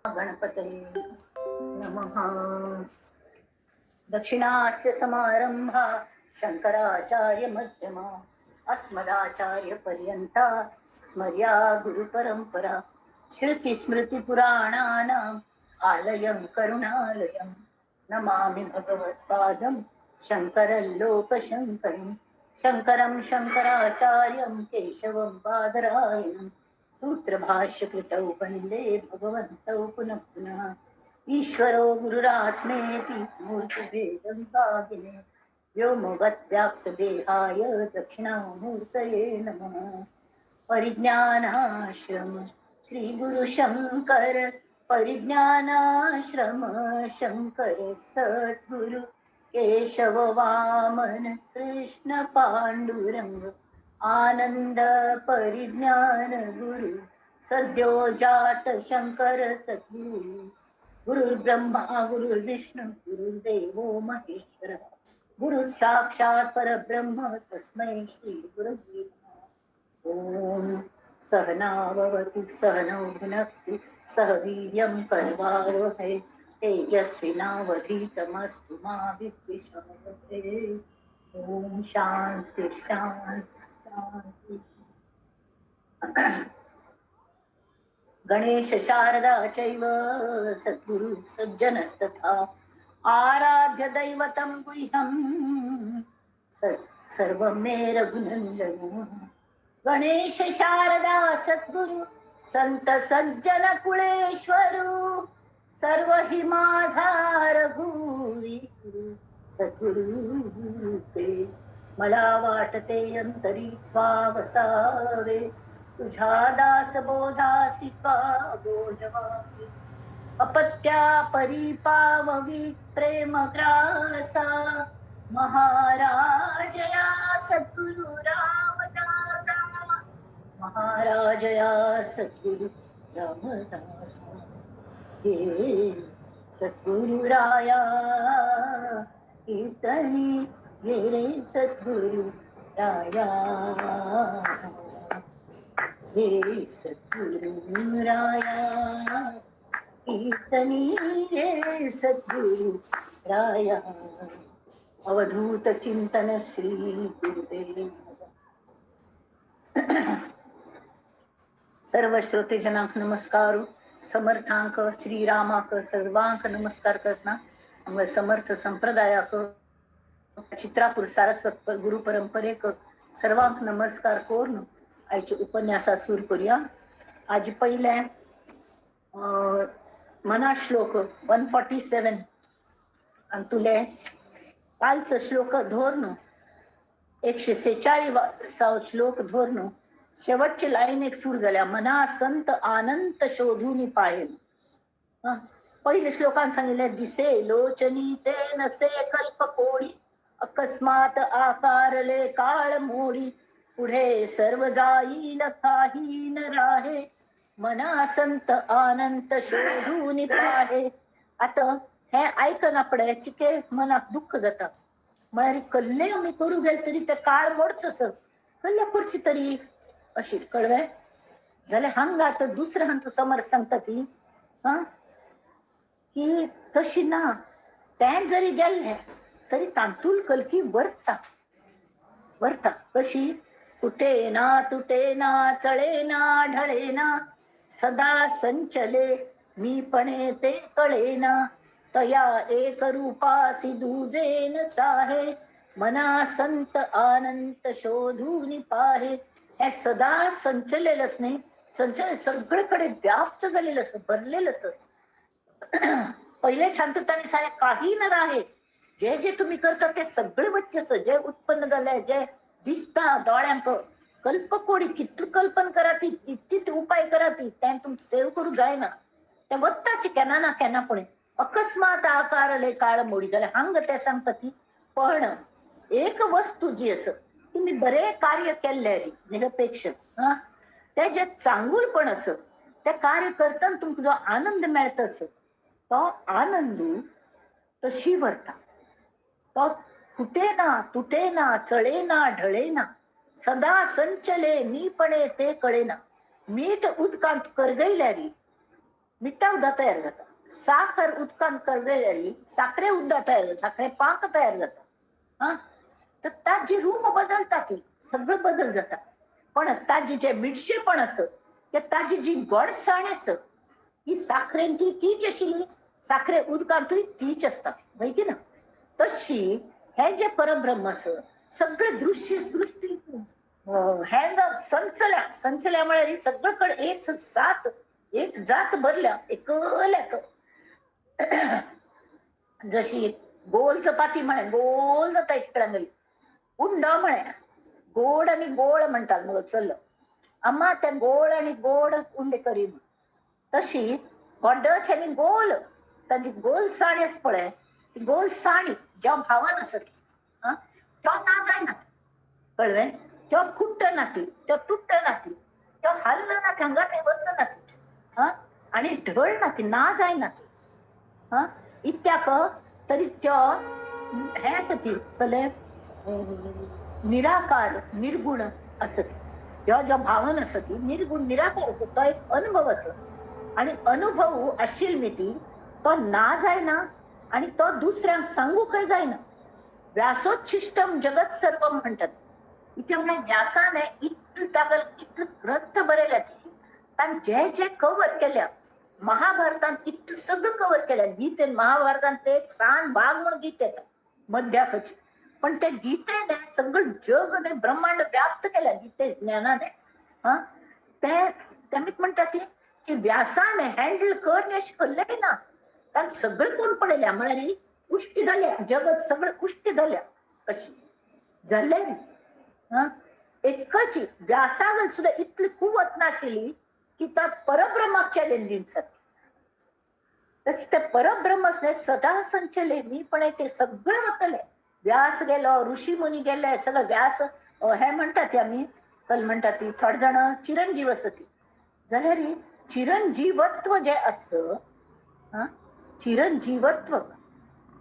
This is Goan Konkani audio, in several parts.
गणपतये नमः। दक्षिणास्य समारंभा शंकराचार्य मध्यमा अस्मदाचार्य पर्यंता स्मर्या गुरुपरंपरा। श्रुतिस्मृतिपुराणानाम् आलयं करुणालयं नमामि भगवत्पादं शङ्करं लोकशङ्करं। शङ्करं शङ्कराचार्यं केशवं बादरायणं सूत्रभाष्यकृतौ वन्दे भगवन्तौ पुनः पुनः। ईश्वरो गुरुरात्मेति मूर्तिभेदविभागिने व्योमवद्व्याप्तदेहाय दक्षिणामूर्तये नमः। परिज्ञानाश्रम श्रीगुरुशङ्कर, परिज्ञानाश्रम शङ्कर सद्गुरु केशव वामन कृष्ण पांडुरंग आनंद परिज्ञान गुरु सद्यो जात शंकर सद्गुरु। गुरुर्ब्रह्मा गुरुर्विष्णू गुरुर्देवो महेश्वर गुरु साक्षात परब्रह्म तस्मै श्री गुरुवे नमः। ॐ सहनावतु सहनौ भुनक्तु सह वीर्यं करवावहै तेजस्विनावधीतमस्तु मा विद्विषावहै। ॐ शांती शांती शांती। गणेश शारदा चैव सद्गुरु सज्जनस्तथा आराध्य दैवतं गुह्यं सर्वं मे रघुनंदन। गणेश शारदा सद्गुरु संत सज्जन कुळेश्वरू सर्व हि माझा रघुवीर सद्गुरु ते। मला वाटते अंतरी त्वा वसावे तुझ्या दास बोधासी बोधवावे। अपत्या परिपाववी प्रेम ग्रासा महाराजया सद्गुरु रामदासा। महाराजया सद्गुरु रामदासा। हे सद्गुरु राया कीर्तनी ये रे सद्गुरु राया। हे सद्गुरु राया कीर्तनी रे सद्गुरु राया। अवधूत चिंतन श्री गुरुदेव। सर्व श्रोतेजनांक नमस्कार। समर्थांक श्रीरामाक सर्वांक नमस्कार करतना आमगे समर्थ संप्रदायाक चित्रापूर सारस्वत गुरु परंपरेक सर्वांक नमस्कार करून आयच्या उपन्यासा सुरू करूया। आज पयलें मना श्लोक 147 आणि तुले कालचं श्लोक धोरण 146 श्लोक धोरण शेवटची लाईन एक सुरू झाल्या, मना संत आनंद शोधून पाहे। पहिले श्लोकान सांगितले, दिसे लोचनी ते नसे कल्प कोडी अकस्मात आकारले काळ मोडी पुढे सर्व जाईल काही न राहे मना संत आनंद शोधून पाहे। आता हे आयकना पडे चिके मनाक दुःख जाता, म्हळ्यार कल्ले आमी करूं गेले तरी ते काळ मोडच कल्ले करची तरी अशी कळवे जाल्यार हांगा आतां दुसरें हांचो समर्थ सांगता ती हा की तशी ना, तें जरी गेल्लें तरी तांतूल कलकी वरता वरता कशी कुठे ना तुटे ना चळे ना ढळे ना सदा संचले मीपणे ते कळे ना तया एक रूपासी दुजेन साहे मना संत आनंद शोधून पाहे। हे सदा संचलेलंच नाही, संचल सगळीकडे व्याप्त झालेलं असं भरलेलंच। पहिले शांतताने सारे काही न राहे, जे जे तुम्ही करता ते सगळे बच्चे जे उत्पन्न झाले जे दिसता दोळ्यांक कल्पकोडी कितू कल्पन करा ती किती उपाय करा ती तें तुमकां सेव करूं जायना, ते वत्ताची केन्ना ना केन्ना पळय अकस्मात आकारले काळ मोडी जाल्यार हांगा ते सांगता ती। पण एक वस्तू जी आसा तुम्ही बरे कार्य केल्ले निरपेक्ष हा ते जे चांगुलपण आसा ते कार्य करतना तुमकां जो आनंद मेळटा आसा तो आनंद तशी व्हरता, तो फुटे ना तुटे ना चळे ना ढळे ना सदा संचले मीपणे ते कळेना। मीठ उदकांत करगयल्यारी मिठा उदक तयार जाता. साखर उदकान करलेली साखरे उदक तयार जाता, साखरे पाक तयार जाता. हा, तर ताजी रूप बदलता, ती सगळं बदल जाता. पण ताजी जे मिठशेपण असं ते ताजी जी गोडसाण आस ती साखरेन ती तीच आशिल्ली, साखरे उदकांतूय तीच आसता, माहिती ना. तशी हे जे परब्रह्म असं सगळे दृश्य सृष्टी हे संचल्या संचल्या म्हळ्यार सगळीकडे एक साथ एक जात भरल्या एकल्याक. जशी गोल चपाती म्हळे गोल जाता एक, उंडो म्हळे गोड आणि गोळ म्हणतात मग चल अम्मा त्या गोळ आणि गोड उंडे करी. तशी गोडच आणि गोल ताजी गोल साणी आसा पळय, ती गोल साणी ज्या भावान आसत तो ना जायना, कळ्ळें. तो फुट्टना ती, तो तुटना ती, तो हालना हांगा थंय वचना ती, हा, आनी ढळना ती, ना जायना ती. हा, इत्याक तरी त्यो हें आसा ती कले निराकार निर्गुण आसत. ह्यो जो भावन आसा ती निर्गुण निराकार आसा, तो एक अनुभव आसा. आनी अनुभव आशिल्ली न्ही ती तो ना जायना आनी तो दुसऱ्यांक सांगूकय जायना. व्यासोच्छिष्टम जगत सर्व म्हणतात. इथे म्हळ्यार व्यासाने इतले तागल इतले ग्रंथ बरयल्या ती ताण जे जे कवर केल्या महाभारतान इतलें सगळं कवर केल्या. गीतेन महाभारतान ते एक सान भाग म्हणून गीत येता मध्याकची, पण त्या गीतेने सगळं जग ने ब्रह्मांड व्याप्त केल्या गीते ज्ञानाने. हा, ते तेमीच म्हणटा ती की व्यासाने हँडल करणे शिकले ना, ताण सगळं कोण पळयल्या म्हळ्यार उश्टी जाल्या जगत सगळं उश्टी जाल्या अशी जाल्ले न्ही. हा, एकच व्यासागल सुद्धा इतली कुवत नाशिल्ली की त्या परब्रह्माक चॅलेंज दिवन सारकें. तशें ते परब्रह्म सदा संचले मी पण ते सगळें वतले. व्यास गेलो, ऋषी मुनी गेले, सगळं व्यास हे म्हणटात ती आमी कल म्हणटात ती थोडे जाण चिरंजीव आसा ती, जाल्यार चिरंजीवत्व जे आस, चिरंजीवत्व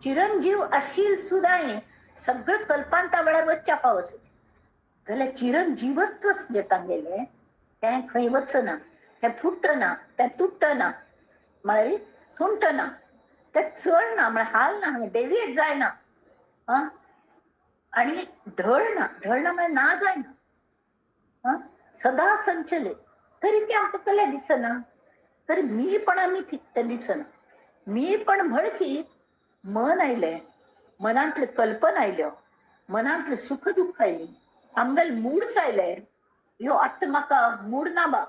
चिरंजीव आशील सुद्दां सगळं कल्पांता वेळार वच्च्या पाव आसत. जाल्यार चिरंजीवत्व जे तांगेलें तें खंय वचना, तें फुटना, तें तुटना, म्हळ्यार थुंटना, तें चलना, म्हळ्यार हालना, डेविएट जायना, हा, आनी ढळना, ढळना म्हळ्यार ना जायना, हा, सदा संचले. तरी ते आमकां कलें दिसना, तरी मी पण आमी तें दिसना. मी पण म्हळकी मन आयलें, मनांतले कल्पना आयल्यो, मनांतले सुख दुःख आयली, आमगेले मूड्स आयले. ह्यो आतां म्हाका मूड ना बा,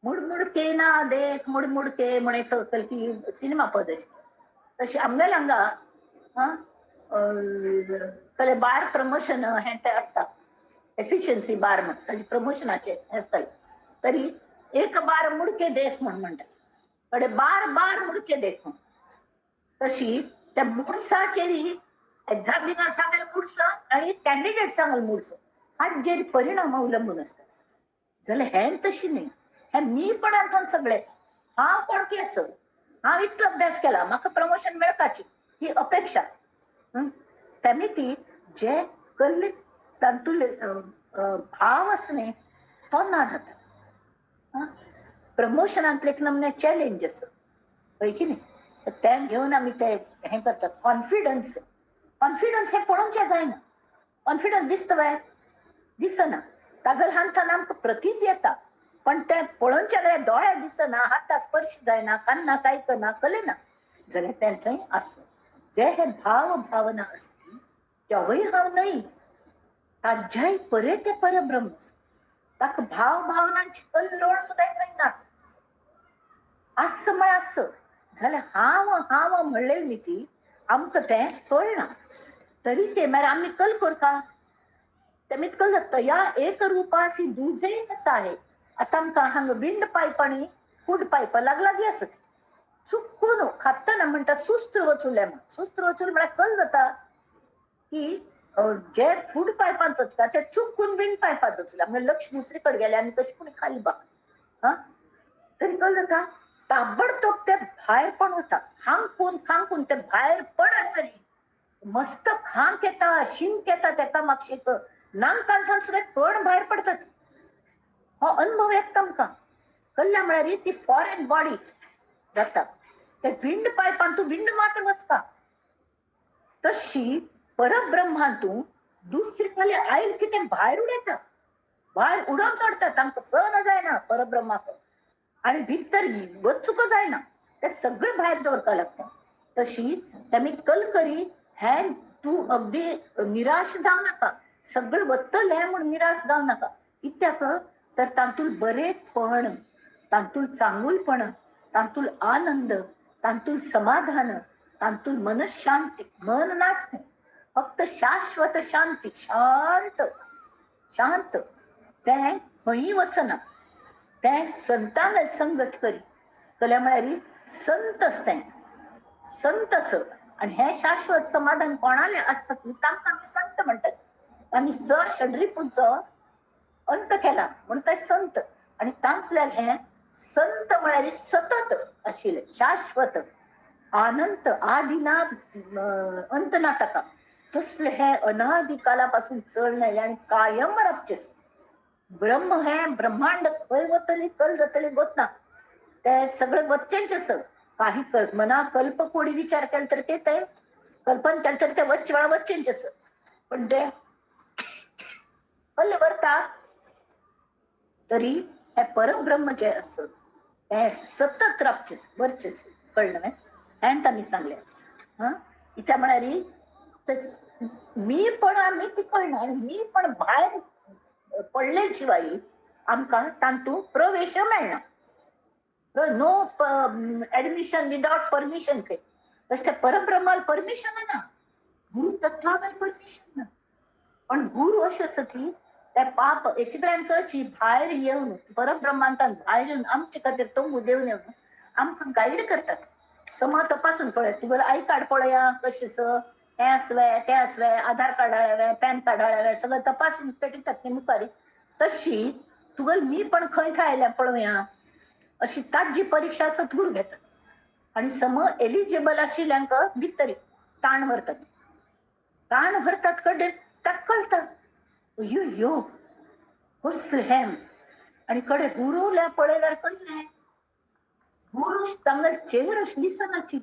मूड मूड के ना देख मूड मूड के म्हण एक कल्की सिनेमा पद अशी तशी आमगेले हांगा, हा, कले बार प्रमोशन हें तें आसता, एफिशियन्सी बार म्हण ताजे प्रमोशनाचें हें आसतालें. तरी एक बार मुडके देख म्हण म्हणटात, कडे बार बार मुडके देख म्हण. तशी त्या मुडसाचेर एक्झामिनर सांगेल मुडस आणि कॅन्डिडेट सांगेल मुडस हाचेर परिणाम अवलंबून आसता. जाल्यार हें तशी न्ही, हें मी पण अर्थान सगळे हांव कोण केस, हांव इतलो अभ्यास केला म्हाका प्रमोशन मेळपाची ही अपेक्षा. तेमी ती जे कल्ले तातूंतले भाव आसा न्ही तो ना जाता. प्रमोशनांतले एक नमने चॅलेंज आसा, हय की न्ही, तर तें घेवन आमी ते हें करतात. कॉन्फिडन्स, कॉन्फिडन्स हें पळोवचें जायना. कॉन्फिडन्स दिसता वे दिसना, तागल हांथान आमकां प्रतीत येता, पण तें पळोवचें जाल्यार दोळे दिसना, हाता स्पर्श जायना, कान्ना आयकना, कळना, जाल्यार तें थंय आसा. जे हे भाव भावना आसती तेवूय हांव न्हय, ताज्याय परे तें परब्रह्म आसा. ताका भाव भावनांची कल्लोळ सुद्दां थंय ना. आस म्हळ्यार आस, जाल्यार हांव हांव म्हणलें न्ही ती आमकां तें कळना. तरी ते मागीर आमी कल करता तेमीत कल तया एक रुपासी दुजे साहे. आतां आमकां हांगा विंड पायप आनी फूड पायप लागलागी आसत, चुकून खातना म्हणटा सुस्त वचुलें म्हण, सुस्त वचून म्हळ्यार कल जाता की जे फूड पायपांत वचता ते चुकून विंड पायपांत वचले, म्हणजे लक्ष दुसरीकडे गेलें आनी कशें कोणी खाली बा, हा, तरी कल जाता ताबडतोब ते भायर पण वता, खांकून खांकून ते भायर पड आसरी मस्त खांक येता, शिंक येता, तेका मातशें नांकांतल्यान सुद्दां कण भायर पडतात. हो अनुभव येता आमकां. कल्ल्या म्हळ्यार ती फॉरेन बॉडी जाता. ते विंड पायपान तूं विंड मात्र वचपा. तशी परब्रह्मान तूं दुसरी कले आयल की ते भायर उडयता, भायर उडोवन सोडटा. तांकां सहन जायना परब्रह्माक आनी भितर वचूंक जायना, ते सगळे भायर दवरपाक लागता. तशी तेमी कल करी हें तूं अगदी निराश जावं नाका, सगळें वतलें म्हूण निराश जावं नाका. कित्याक तर तातूंत बरेपण, तातूंत चांगुलपण, तातूंत आनंद, तातूंत समाधान, तातूंत मनशांती. मन नाच तें, फक्त शाश्वत शांती, शांत शांत. तें खंयी वचना, तें संतांक संगत करी. कल्या म्हळ्यार संत तें, संत अस. आनी हें शाश्वत समाधान कोणालें आसता की तांकां आमी संत म्हणटात. आमी स षड्रिपूंचो अंत केला म्हणून ते संत. आनी तांचल्यान हें संत म्हळ्यार सतत आशिल्लें शाश्वत अनंत आदी ना अंत ना ताका. तसलें हें अनादी काला पासून चलून आयलें आनी कायम रावचें. ब्रह्म हें ब्रह्मांड खंय वतली कल जातली गोत ना, ते सगळें वच्चेंच आसा. काही मना कल्प कोडी विचार केलो तर ते ते कल्पन केलें तर ते वच्चे वेळा वच्चेंच आसा. पण ते कल्ल व्हरता तरी हें परब्रह्म जें आसा तें सतत रावचें, वरचें. कळ्ळें न्हय? हें तांणी सांगलें. हां, कित्या म्हळ्यार मी पण आमी ती कळना आनी मी पण भायर पडले शिवाय आमकां तातूंत प्रवेश मेळना. नो एडमिशन विदाउट परमिशन खंय. तशें तें परब्रह्माल परमिशन ना, गुरु तत्वाक परमिशन ना. पण गुरु अशें आसा ती ते पाप एकेकल्यान कळची भायर येवन परब्रह्मांतान भायर येवन आमचे खातीर तंबू देवन येवन आमकां गायड करतात. समा तपासून पळय तुगेलें I card पळया कशें स, हें आसवे तें आसवे, आधार कार्ड आळ्यावे, पॅन कार्ड आळ्यावे, सगळें तपासून पेटयतात न्ही मुखार. तशी तुगेलें मी पण खंय खंय आयल्या पळोवया अशी ताजी परिक्षा सद्गुरू घेतात. आनी सम एलिजिबल आशिल्ल्यांक भितर ताण व्हरतात. ताण व्हरतात कडे ताका कळटा अयो यो कसलें हें. आनी कडे गुरूल्या पळयल्यार कळ्ळें गुरू तांगेले चेहरो दिसनाची,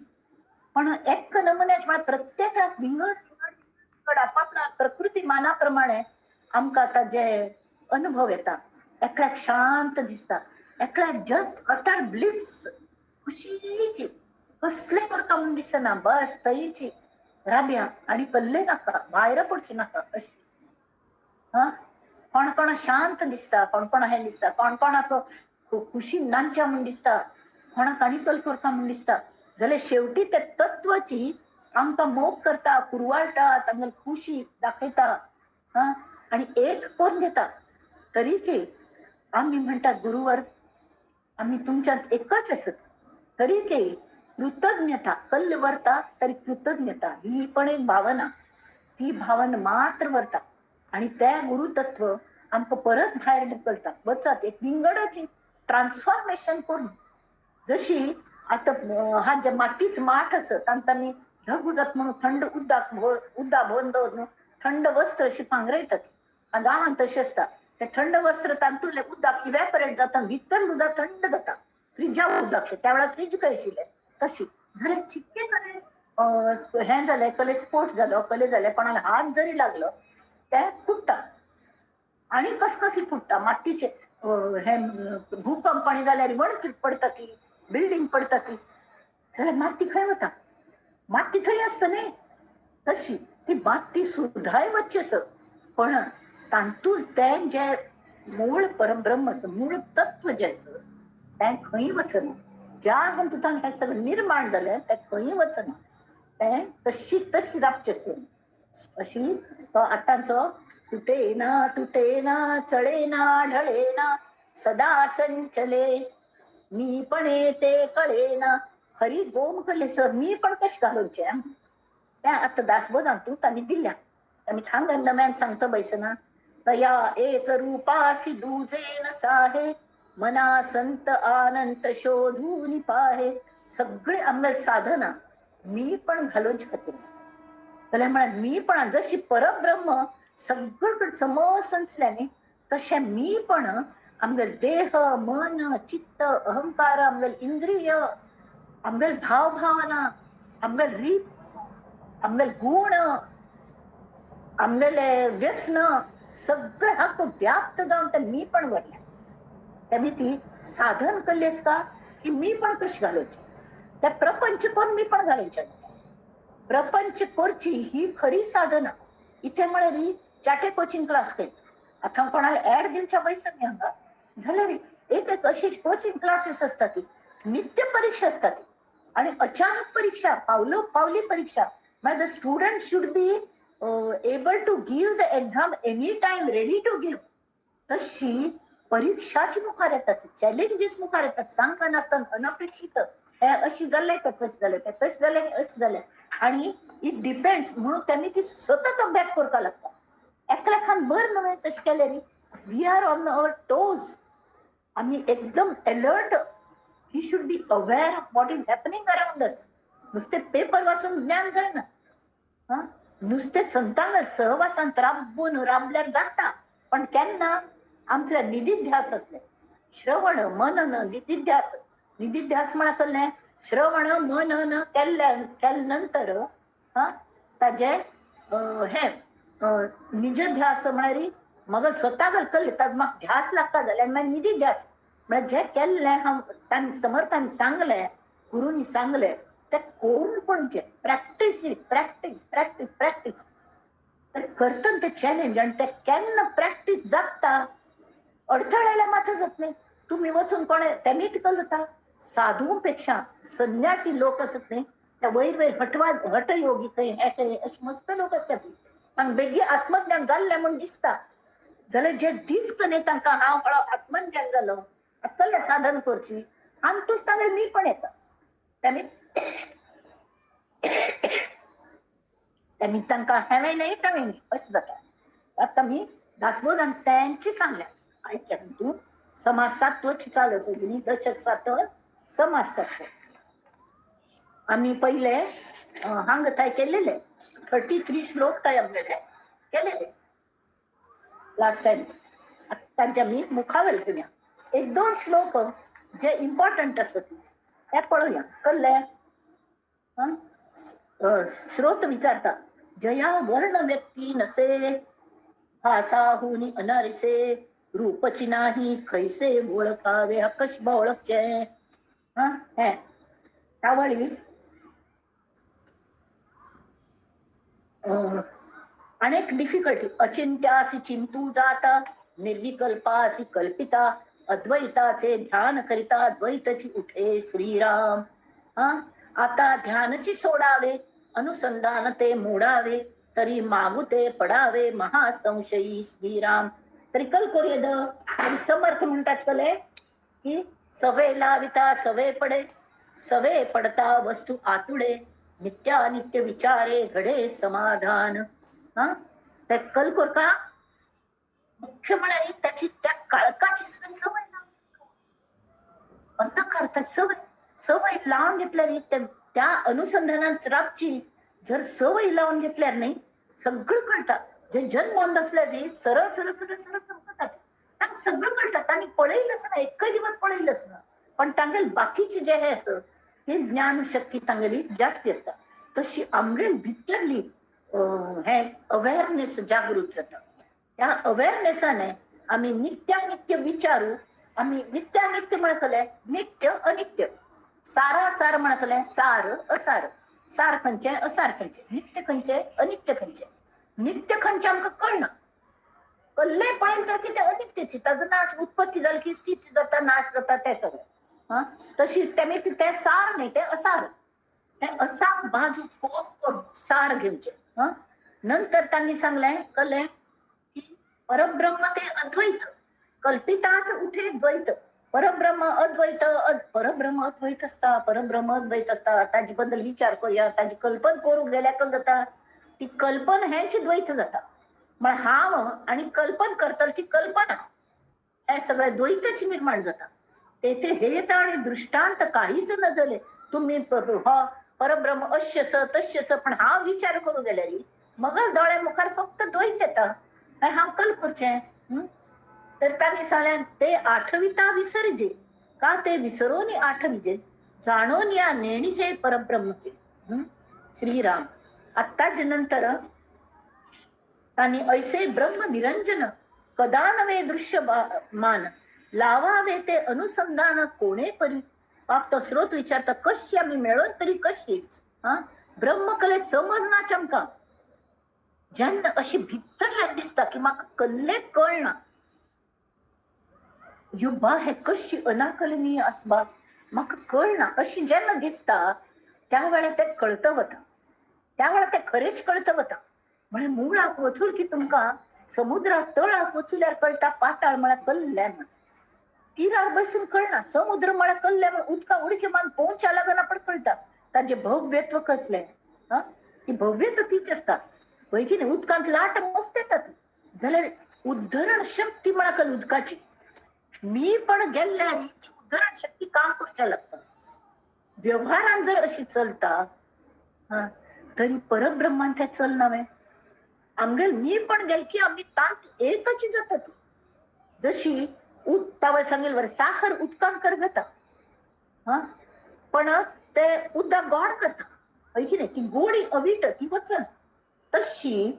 पण एक नमुन्याच म्हळ्यार प्रत्येकाक विंगड विंगड विंगड आपापल्या प्रकृती माना प्रमाणे आमकां आतां जे अनुभव येता. एकल्याक शांत दिसता, एकल्याक जस्ट अटर ब्लिस, खुशीची, कसलें करता म्हूण दिसना, बस थंयची राब्या आनी कल्ले नाका, भायर पडचें नाका अशें. हां, कोण कोणा शांत दिसता, कोण कोणा हें दिसता, कोण कोणाक खुशी नाच्या म्हूण दिसता, कोणाक आनी कल करता म्हूण दिसता. जाल्यार शेवटी ते तत्वाची आमकां मोग करता, कुरवाळटा, तांगेली खुशी दाखयता. हां, आनी एक करून घेता. तरी की आमी म्हणटात गुरुवर आमी तुमच्यांत एकच आसत. तरी की कृतज्ञता कल्ल व्हरता तरी कृतज्ञता ही पण एक भावना, ती भावना मात्र व्हरता. आनी तें गुरुतत्व आमकां परत भायर ढकलता. वचात एक विंगडाची ट्रान्सफॉर्मेशन करून. जशी आतां हा जे मातीच माठ आसा तांकां आमी धग उजत म्हणून थंड उदक उदक भरून दवरून थंड वस्त्र अशी पांगरयतात. गांवांत तशें आसता, तें थंड वस्त्र तातूंतलें उदक इव्हेपरेट जाता, भितर उदक थंड जाता, फ्रिजा उदक. त्या वेळार फ्रीज खंय आशिल्लें. तशी जाल्यार चिक्के कले हें जालें, कले स्पोट जालो, कले जालें, कोणाक हात जरी लागलो तें फुट्टा. आनी कसकसली फुट्टा मातीचे हें. भूकंप आनी जाल्यार वणटी पडटा ती, बिल्डींग पडटा ती, जाल्यार माती खंय वता? माती थंय आसता न्ही. तशी ती माती सुद्दांय वच्ची आसा, पण तातूंत तें जें मूळ परब्रह्म आसा, मूळ तत्व जें आसा तें खंय वचना. ज्या हंतून हें सगळें निर्माण जालें तें खंय वचना, तें तशीच तशी रावचें आसा. अशी तो आतांचो तुटे ना तुटे ना चळे ना ढळे ना सदा संचले मी पण ते कळे ना हरी गोम कले सर मी पण कशें घालोवचें तें आतां दासबोधान तूं तांणी दिल्या. आमी थांग नव्यान सांगता बैसना तया एक रूपासी दूजे न साहे मना संत आनंत शोधून पाहे. सगळे आमगे साधना मी पण घालोवचे खातीर आसा. जाल्यार म्हळ्यार मी पण जशी परब्रह्म सगळीकडेन समसंचल्या न्ही, तशें मी पण आमगे देह मन चित्त अहंकार आमगे इंद्रिय आमगेल भाव भावना, आमगेल रीत, आमगेल गुण, आमगेले व्यसन सगळे हाका व्याप्त जावन ते मी पण भरल्या. त्यांनी ती साधन केल्ली का की मी पण कशी घालोवची, त्या प्रपंच कोण मी पण घालोवचे. प्रपंच करची ही खरी साधना. इथे म्हळ्यार चाटे कोचिंग क्लास केली. आता कोणाला ऍड दिवच्या पैसा नाही हांगा झालं रे. एक एक अशी कोचिंग क्लासेस असतात, नित्य परीक्षा असतात आणि अचानक परीक्षा, पावलो पावली परीक्षा. म्हणजे the student should be able to give the exam any time, ready to give. तशी परीक्षाची मुखार येतात, चॅलेंजेस मुखार येतात, सांगता नासतना अनपेक्षित. हे अशी जाल्लें का तशें जालें, ते तशें जालें अशें जालें, आणि it depends. म्हणून त्यांनी ती सतत अभ्यास करपाक लागता. एकल्याखान बर न्हय तशें केल्यार we are on our toes. आमी एकदम alert. He should be aware of what is happening around us. नुसते पेपर वाचून ज्ञान जायना. हा, नुसते संतांक सहवासांत राबून राबल्यार जाता, पण केन्ना आमचे निधिध्यास असले श्रवण मनन निधिध्यास. निधिध्यास म्हळ्यार कसलें? श्रवण मनन केल्ल्या केल्या नंतर हा ताजे हे निजध्यास म्हळ्यार मग स्वतः कल्ले ताजो म्हाका ध्यास लागता जाल्यार मागीर निधिध्यास म्हळ्यार जे केल्लें हांव तांणी समर्थांनी सांगलें, गुरूंनी सांगलें ते करून पळोवचें. प्रॅक्टीस प्रॅक्टीस प्रॅक्टीस प्रॅक्टीस तर करतना ते चॅलेंज. आनी ते केन्ना प्रॅक्टीस जाता अडथळ्याला मात्र जात नाही. तुम्ही वचून कोणा त्यांनी तिकल जाता. साधूपेक्षा संन्यासी लोक असत नाही, त्या वयर वयर हटवा हटयोगी खंय हे खंय अशे मस्त लोक असतात, पण बेगी आत्मज्ञान जाल्लें म्हूण दिसता. जाल्यार जे दिसता न्ही तांकां हांव हळू आत्मज्ञान जालो, आतां साधन करची आनी तूच तांगेर मी पण येता. त्यांनी त्यांनी तांकां हेवें न्ही तांवें न्ही अशें जाता. आतां मी दासबोधान तेंची सांगल्या आयच्या हितून समाज सात्वची चाल आसा न्ही, दशक सात समाज सात्व. आमी पयले हांगा थंय केलेले 33 श्लोक थंय आमगेले केलेले लास्ट टायम. तांच्या मी मुखावेल घेवया एक दोन श्लोक जे इम्पॉर्टंट आसा ते पळोवया. कळ्ळें? स्रोत विचारता, जया वर्ण व्यक्ती नसे, भासाहुनी अनारिसे, रूपची नाही खैसे ओळखावे. हा कश ओळखचे? हा हे तावळी अनेक डिफिकल्टी. अचिंत्यासी चिंतू जाता, निर्विकल्पासी कल्पिता, अद्वैताचे ध्यान करिता द्वैतची उठे श्रीराम. हा आता ध्यानची सोडावे, अनुसंधान ते मोडावे, तरी मागू ते पडावे महासंशयी श्रीराम. तरी कल कोरियद तरी समर्थ म्हणतात कले की सवे लाविता सवे पडे, सवे पडता वस्तू आतुडे, नित्यानित्य विचारे घडे समाधान. हा त्या कल कोरका मुख्य म्हळ्यार त्याची त्या काळकाची सवय लावून, अंधकार सवय सवय लावून घेतल्यार त्या अनुसंधानात राबची जर सवय लावून घेतल्यार नाही सगळं कळता. जे जन्म असल्या ते सरळ सरळ सरळ सरळ चमकतात, तांकां सगळं कळतात आणि पळयलंच ना, एकय दिवस पळयलंच ना, पण तांगेल बाकीचे जे हे असतं ते ज्ञानशक्ती तांगेली जास्ती असता. तशी आमगेल भितरली हे अवेअरनेस जागृत जाता. त्या अवेअरनेसाने आम्ही नित्यानित्य विचारू. आम्ही नित्यानित्य म्हणतले नित्य अनित्य, सारा सार म्हणतले सार असार, सार खंयचे असार खंयचे, नित्य खंयचे अनित्य खंयचे. नित्य खंयचे आमकां कळना, कल्ले पळयलें तर कितें अनित्यची, ताजो नाश उत्पत्ती जाली की स्थिती जाता, नाश जाता ते सगळें. हा तशी तेमी ते सार न्ही, ते असार, ते असार बाजू कोण सार घेवचे. हा नंतर तांणी सांगलें कळ्ळें की परब्रह्म ते अद्वैत, कल्पिताच उठे द्वैत. परब्रह्म अद्वैत, परब्रह्म अद्वैत असता, परब्रह्म अद्वैत असता, ताजे बद्दल विचार करूया. ताजी कल्पना करूंक गेल्यार कल जाता ती कल्पना हेंच द्वैत जाता. म्हळ्यार हांव आनी कल्पना करतलो ती कल्पना हे सगळें द्वैतच निर्माण जाता. तेथे हेत आणि दृष्टांत काहीच न जाले. तुम्ही हो परब्रह्म अश्य स तश्य स, पण हांव विचार करूं गेल्यार मगल दोळ्या मुखार फक्त द्वैत येता आनी हांव कल करचें. तर तांणी सांगलें ते आठविता विसर्जे का ते विसरून आठविजे, जाणून या नेणीजे परब्रह्म ते. श्रीराम. आत्ताच नंतर आणि ऐसे ब्रह्म निरंजन कदा नवे दृश्य मान लावावे ते अनुसंधान कोणे परी. बाप तो स्रोत विचारता कशी आम्ही मेळोन तरी कशी. हा ब्रह्मकले समजना चमका जेन्ना अशी भितरल्यान दिसता की म्हाका कल्ले कळना यो बा हे कशी अनाकलनीय आसबा म्हाका कळना अशी जेन्ना दिसता त्या वेळार तें कळत वता, त्या वेळार तें खरेंच कळत वता. म्हळ्यार मुळाक वचून की तुमकां समुद्रा तळाक वचुल्यार कळटा पाताळ म्हळ्यार कल्ल्यान, तिरार बसून कळना समुद्र म्हळ्यार कल्ल्या उदका उडकी मारून पोवच्या लागना पण कळटा ताजें भव्यत्व कसलें. हा ती भव्यत्व तीच आसता पळय की न्ही, उदकांत लाट मस्त येतात जाल्यार उद्धरण शक्ती म्हळ्यार कल उदकाची मी पण गेल्ल्यान ती उद्धरण शक्ती काम करच्या लागता. व्यवहारान जर अशी चलता हा तरी परब्रह्मान तें चलना वे. आमगेल मी पण गेल की आमी तांत एकची जाता ती. जशी तावळ सांगेल बरें साखर उदकान करगता हा पण ते उदक गोड करता हय की न्ही, ती गोडी अवीट ती वचन. तशी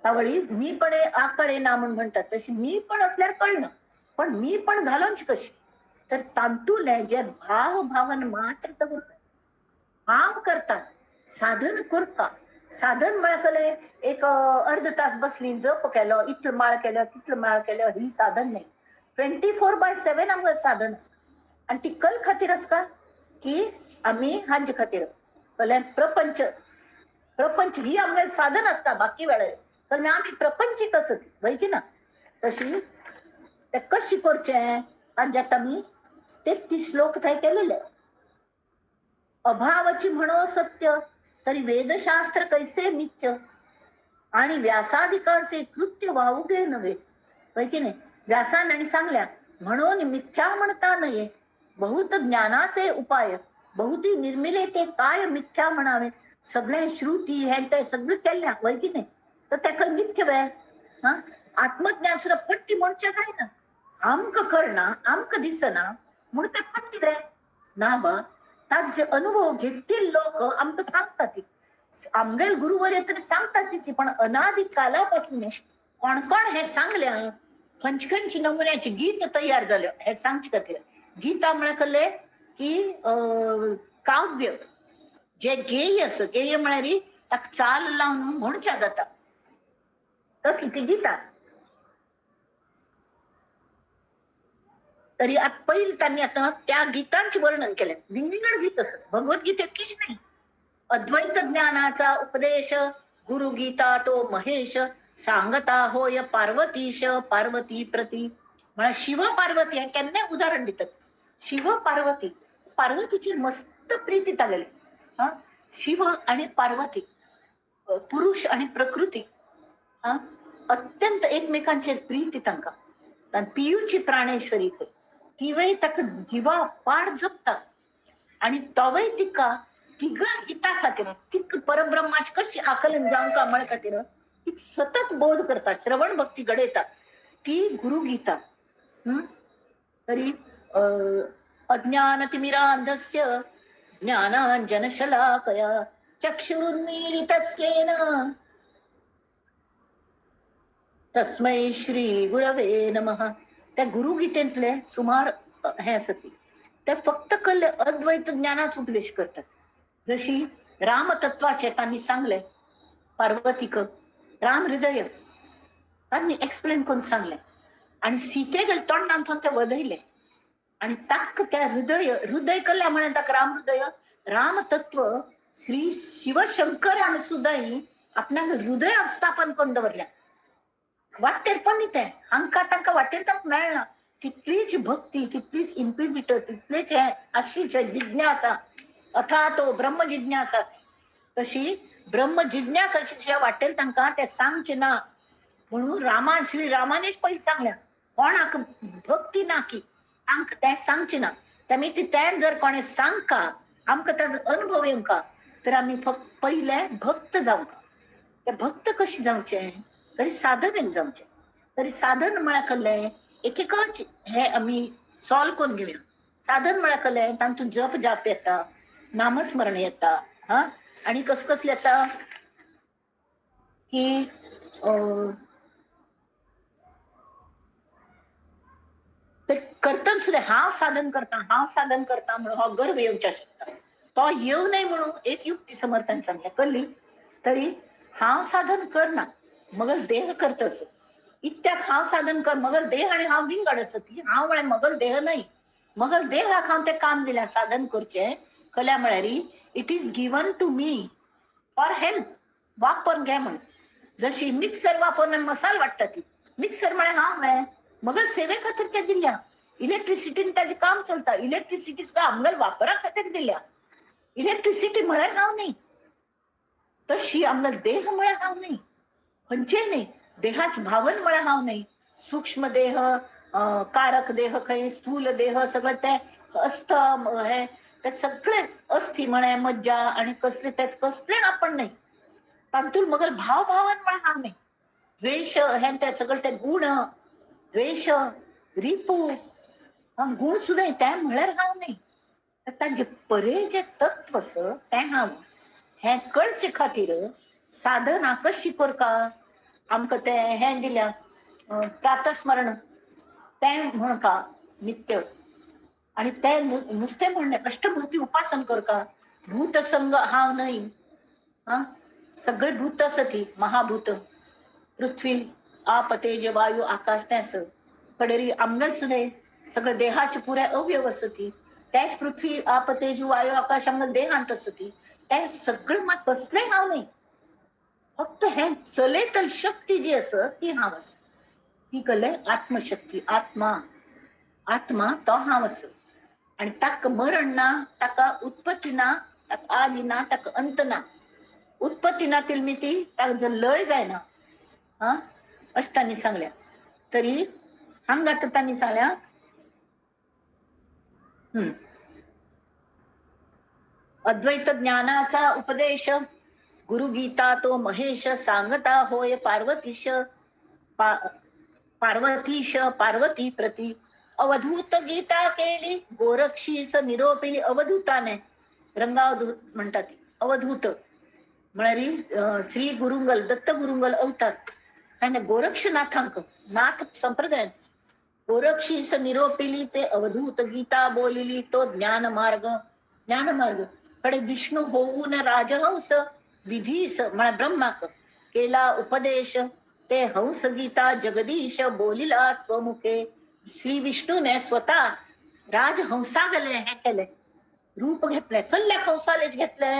तावळी मी पण आकळे ना म्हूण म्हणटात तशी मी पण असल्यार कळना पण मी पण घालोनची कशी तर तांतुले जे भाव भावन मात्र दवरता काम करता साधन करता. साधन म्हळ्यार कले एक अर्द तास बसली जप केलो इतलो माळ केलो तितलो माळ केलो ही साधन न्ही. 24/7 आमकां साधन आसा आनी ती कल खातीर आसता की आमी हांचे खातीर कळ्ळें प्रपंच प्रपंच ही आमगे साधन आसता बाकी वेळार कारण आमी प्रपंचीक आसत वय की ना. तशी ते कशी करचें तांच्यात आमी 33 श्लोक थंय केलेले. अभावाची म्हणो सत्य तरी वेदशास्त्र कैसे मिथ्य आणि व्यासादिकांचे कृत्य वाऊगे नव्हे. होय की नाही, व्यासान आणि सांगल्या म्हणून मिथ्या म्हणता नये बहुत ज्ञानाचे उपाय बहुती निर्मिले ते काय मिथ्या म्हणावे. सगळे श्रुती हे ते सगळे केल्या होय की नाही तर ताका मिथ्य वे. हा आत्मज्ञान सुद्दां पट्टी म्हणचें जायना आमकां कळना आमकां दिसना म्हणून ते पट्टी वे ना बा. ताजे अनुभव घेतील लोक आमकां सांगता ती आमगेल गुरुवर्य तरी सांगता पण अनादी कालापासून कोण कोण हे सांगल्या खंयचे खंयचे नमुन्याचे गीत तयार जाले हे सांगचे खातीर. गीता म्हळ्यार कळ्ळें की काव्य जे गेय आसा गेय म्हळ्यार ताका चाल लावन म्हणच्या जाता तसली ती गीता. तरी आतां पयलीं तांणी आतां त्या गीतांचें वर्णन केलें. विंगड गीत आसत भगवद्गीतेत किश नाही. अद्वैत ज्ञानाचा उपदेश गुरुगीता तो महेश सांगता होय पार्वतीश पार्वती प्रती. म्हळ्यार शिव पार्वती हें केन्नाय उदाहरण दितात. शिव पार्वती पार्वतीचेर मस्त प्रिती तागेली. हा शिव आनी पार्वती पुरुष आनी प्रकृती हा अत्यंत एकमेकांचेर प्रिती तांकां. आनी पियूची प्राणेश्वरी खंय तिवय ताका जिवा पाड जपता आनी तोवय तिका तिगा हिता खातीर तिका परब्रह्माची कशी आकलन जावंक म्हळ खातीर ती सतत बोध करता श्रवण भक्ती घडयता ती गुरुगीता. तरी अज्ञानतिमिरांधस्य ज्ञानांजनशलाकया चक्षुरुन्मीलितस्येन तस्मै श्री गुरवे नमः. त्या गुरुगीतेंतले सुमार हे आसा ते फक्त कल्ले अद्वैत ज्ञानाच उपदेश करतात. जशी रामतत्वाचे तांणी सांगले पार्वतीक राम हृदय तांणी एक्सप्लेन करून सांगले आनी सीते गेले तोंडान ते वदयले आनी ताक त्या हृदय हृदय कल्ल्या म्हळ्यार ताका राम हृदय रामतत्व श्री शिवशंकरान सुद्दां आपणाक हृदयात स्थापन करून दवरल्या. वाटेर पण न्ही तें हांकां तांकां वाटेर तांकां मेळना तितलीच भक्ती तितलीच इन्क्विजिटर तितलीच हें आशिल्ली जिज्ञासा अथा तो ब्रह्म जिज्ञासा तशी ब्रह्म जिज्ञासा अशी वाटेर तांकां तें सांगचें ना म्हणून रामान श्री रामानेच पयलीं सांगल्या कोणाक भक्ती ना की तांकां तें सांगचें ना. तेमी ती तें जर कोणें सांगका आमकां ताजो अनुभव येवंका तर आमी फक्त पयले भक्त जावंका. ते भक्त कशें जावचें तरी साधनेन जावचें. तरी साधन म्हळ्यार कळ्ळें एकेकाच हे आमी सॉल्व करून घेवया. साधन म्हळ्यार कळ्ळें तातूंत जप जाप येता नामस्मरण येता. हा, आनी कस कसलें येता की तर करतना सुद्दां हांव साधन करता, हांव साधन करता म्हणून हो गर्व येवच्या शकता. तो येवं नये म्हणून एक युक्ती समर्थान सांगल्या कल्ली तरी हांव साधन करना मगल देह करतस. इत्याक हांव साधन कर मगल देह आनी हांव विंगड आसती. हांव म्हळ्यार मगल देह न्हय, मगल देहाक हांव तें काम दिल्या साधन करचें. कल्या म्हळ्यार it is given to me for help, वापर घे म्हण. जशी मिक्सर वापरून मसाल वाडटा ती मिक्सर म्हळ्यार हांव न्हय, मगल सेवे खातीर ते दिल्या. इलेक्ट्रिसिटीन ताजें काम चलता, इलेक्ट्रिसिटी सुद्दां आमगेल वापरा खातीर दिल्या. इलेक्ट्रिसिटी म्हळ्यार हांव न्ही, तशी आमगेल देह म्हळ्यार हांव न्ही, खंयचेय न्ही. देहाच भावन म्हळ्यार हांव न्ही. सूक्ष्म देह, कारक देह, खंय स्थूल देह, सगळें ते अस्थ हे ते सगळे अस्थी म्हळ्यार मज्जा आनी कसले तेच कसले आपण न्ही. तातूंत मगल भाव भावन म्हळ्यार हांव न्ही. द्वेश हे ते सगळे ते गुण, द्वेश रिपू गुण सुद्दां ते म्हळ्यार हांव न्ही. तांचे परे जे तत्व आसा तें हांव. हें कळचे खातीर साधना कशी करका आमकां तें हें दिल्या प्रातस्मरण तें म्हणका नित्य. आनी तें नुस्तें म्हणणें अष्टभूती उपासन करका. भूतसंग हांव न्हय. आं, सगळे भूत आसा ती महाभूत, पृथ्वी आप तेज वायू आकाश तें आसा. कडेरी आमगेल सुद्दां सगळे देहाचे पुराय अवयव आसा ती. त्याच पृथ्वी आप तेज वायू आकाश आमगेल देहांत आसा ती. ते सगळे मात कसलें हांव न्ही. फक्त हें चलयतल शक्ती जी आसा ती हांव आसा. ती कले आत्मशक्ती, आत्मा, आत्मा तो हांव आसा. आनी ताका मरण ना, ताका उत्पत्ती ना, ताका आदी ना, ताका अंत ना. उत्पत्ती ना तिलमिती ताका जर लय जायना. हा, अशें तांणी सांगल्या. तरी हांगा तर तांणी सांगल्या अद्वैत ज्ञानाचा उपदेश गुरुगीता तो महेश सांगता होय पार्वतीश पार्वतीश पार्वती प्रती. अवधूत गीता केली गोरक्षीस निरोपिली. अवधूताने रंगावधूत म्हणतात अवधूत म्हळ्यार श्री गुरुंगल दत्त गुरुंगल अवतार. आणि गोरक्षनाथांक नाथ संप्रदाय गोरक्षीस निरोपिली ते अवधूत गीता बोलिली तो ज्ञान मार्ग. ज्ञान मार्ग कडे विष्णू होऊन राजहंस विधीस म्हळ्यार ब्रह्माक केला उपदेश. ते हंस गीता जगदीश बोलिला स्वमुखे. श्री विष्णूने स्वतः राजहंसागले हे केले, रूप घेतले. कल्ल्याक हंसालेच घेतले,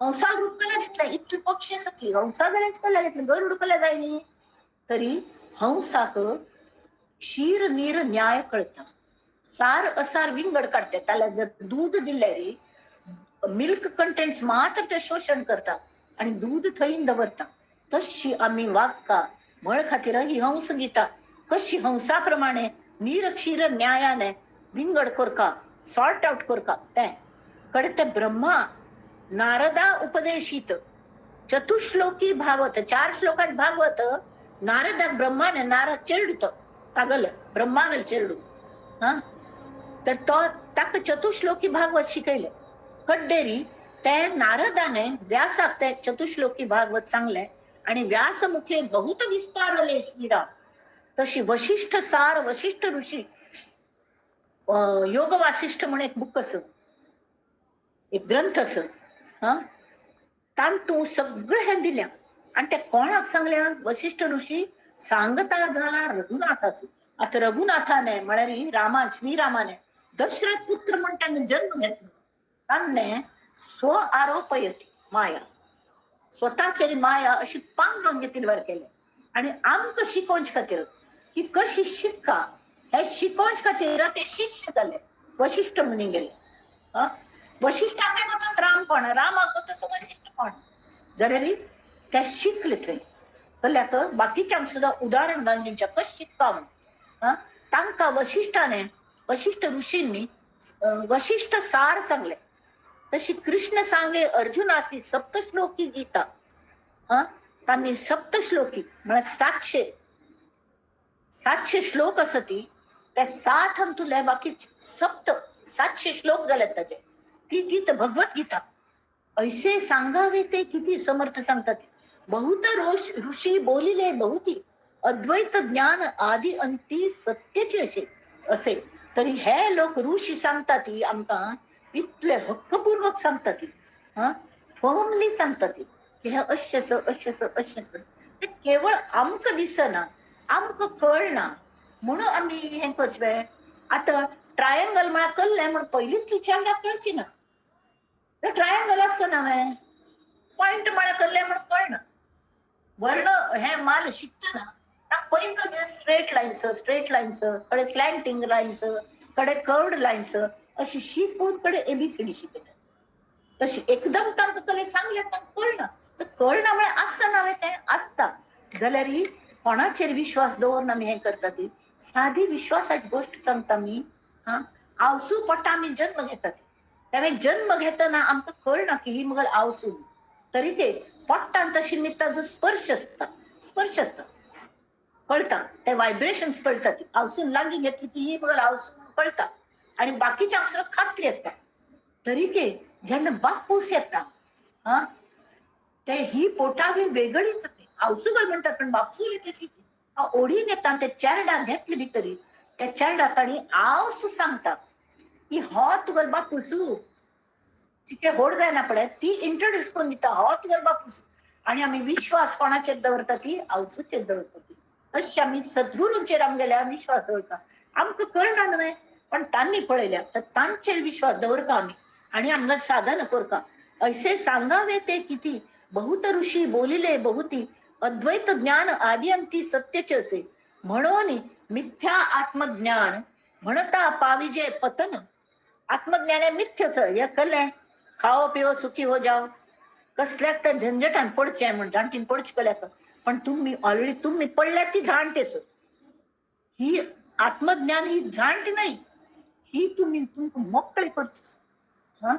हंसाल रूप कला घेतले. इतले पक्षी आसा ती हंसागलेच कल्ला घेतले, गरुड कला जाय न्ही. तरी हंसाक क्षीर नीर न्याय कळटा, सार असार विंगड काडटे. त्याला जर दूध दिल्यार मिल्क कंटेंट्स मात्र ते शोषण करता आणि दूध थंय दवरता. तशी आमी वागका म्हळ खातीर ही हंस गीता कशी हंसा प्रमाणे नीर क्षीर न्यायाने विंगड करका, सॉर्ट आउट करका. ते कडे ते ब्रह्मा नारदा उपदेशित चतुश्लोकी भागवत, 4 श्लोकात भागवत नारदा ब्रह्माने नारद चेडूत तागल ब्रह्मागल चेडू. हा, तर तो ताका चतुश्लोकी भागवत शिकयले. कड्डेरी ते नारदाने व्यासाक ते चतुश्लोकी भागवत सांगले आणि व्यासमुखे बहुत विस्तारले श्रीराम. तशी वशिष्ठ सार वशिष्ठ ऋषी योग वासिष्ठ म्हणून एक बुक असं, एक ग्रंथ असं. हा, तांतू सगळं हे दिल्या. आणि त्या कोणाक सांगल्या वशिष्ठ ऋषी सांगता झाला रघुनाथाचं. आता रघुनाथाने म्हळ्यार रामा श्रीरामाने दशरथ पुत्र म्हण त्याने जन्म घेतला. तान्ने स्व आरोपयती माया, स्वतःची माया अशी पांग घेतील वर केले. आणि आमकां शिकोवचे खातीर की कशी शिका हे शिकोवचे खातीर ते शिष्य जाले वशिष्ठ मुनी गेले. वशिष्ठाक तस राम कोण, रामाक तसं वशिष्ठ कोण, जरी त्या शिकले थंय कल्याक बाकीच्यांक सुद्दां उदाहरण घालून दिवचें कशें शिकता म्हूण. तांकां वशिष्ठाने वशिष्ठ ऋषींनी वशिष्ठ सार सांगले. तशी कृष्ण सांगे अर्जुनासी सप्तश्लोकी गीता. हा, तांणी सप्तश्लोकी म्हळ्यार 700 श्लोक आसा ती. त्या 7 अंतुले बाकी 700 श्लोक जाले ताजे. ती गीत भगवत गीता. ऐसे सांगावे ते किती समर्थ सांगतात. बहुत रोष ऋषी बोलिले बहुती, अद्वैत ज्ञान आदी अंती सत्याची असे असे. तरी हे लोक ऋषी सांगतात ती आमकां इतले हक्कपूर्वक सांगतात ती, हा फर्मली सांगतात ती की हे अशें अशें अशें. ते केवळ आमकां दिसना, आमकां कळना म्हणून आमी हें करचें. आतां ट्रायंगल म्हळ्यार कल्लें म्हण पयलींच विचारल्यार कळची ना. तर ट्रायंगल आसता ना हांवें पॉयंट म्हळ्यार कल्लें म्हण कळना. वर्ण हे माल शिकतना पयलीं स्ट्रेट लायन्स, स्ट्रेट लायन्स कडे स्लॅन्टिंग लायन्स कडे कर्व्ड लायन्स अशी शिकून कडे एबीसीडी शिकयतात. तशी एकदम तांकां कले सांगलें तांकां कळना. तर कळना म्हळ्यार आसना न्हय तें आसता. जाल्यार कोणाचेर विश्वास दवरून आमी हें करता ती सादी विश्वासाची गोश्ट सांगता मी. हा, आवसू पोटा आमी जन्म घेतात. त्यावेळी जन्म घेतना आमकां कळना की ही मगल आवसू. तरी ते पोटान तशी नित्ता जो स्पर्श आसता, स्पर्श आसता कळटा, ते व्हायब्रेशन्स कळटा. ती आवसून लागीं घेतली की ही मगल आवसून कळटा आणि बाकीच्या आवसून खात्री आसता. तरी ते जेन्ना बापूस येता, हा ते ही पोटावी वेगळीच आवसुगल म्हणतात, पण बापसूली तशी ओढीन येता आनी ते चेरडाक घेतले भितरी. त्या चेरडाक आनी आवसू सांगता की हो तुगेलो बापूसू. तिके होड जायना पळय ती इंट्रोड्यूस करून दिता, हो तुगेलो बापूस. आनी आमी विश्वास कोणाचेर दवरता ती आवसूचेर दवरता ती. तशें आमी सद्गुरूंचेर आमगेल्या विश्वास दवरता. आमकां कळना न्हय, पण तांणी पळयल्या तर तांचेर विश्वास दवरता आमी आणि आमकां साधन करता. ऐसे सांगावे ते किती बहुत ऋषी बोलिले बहुती, अद्वैत ज्ञान आदी अंती सत्यचे असे. म्हणून मिथ्या आत्मज्ञान म्हणता पाविजे पतन. आत्मज्ञान हे मिथ्यच हे कल्लें खाओ पिओ सुखी हो जाओ. कसल्याक त्या झंझटान पडचें म्हण जाणटीन पडचें कल्याक, पण तुम्ही ऑलरेडी तुम्ही पडल्यात ती जाणटेच. ही आत्मज्ञान ही जाणटी नाही, ही तुम्ही तुमकां मोकळे करची. हा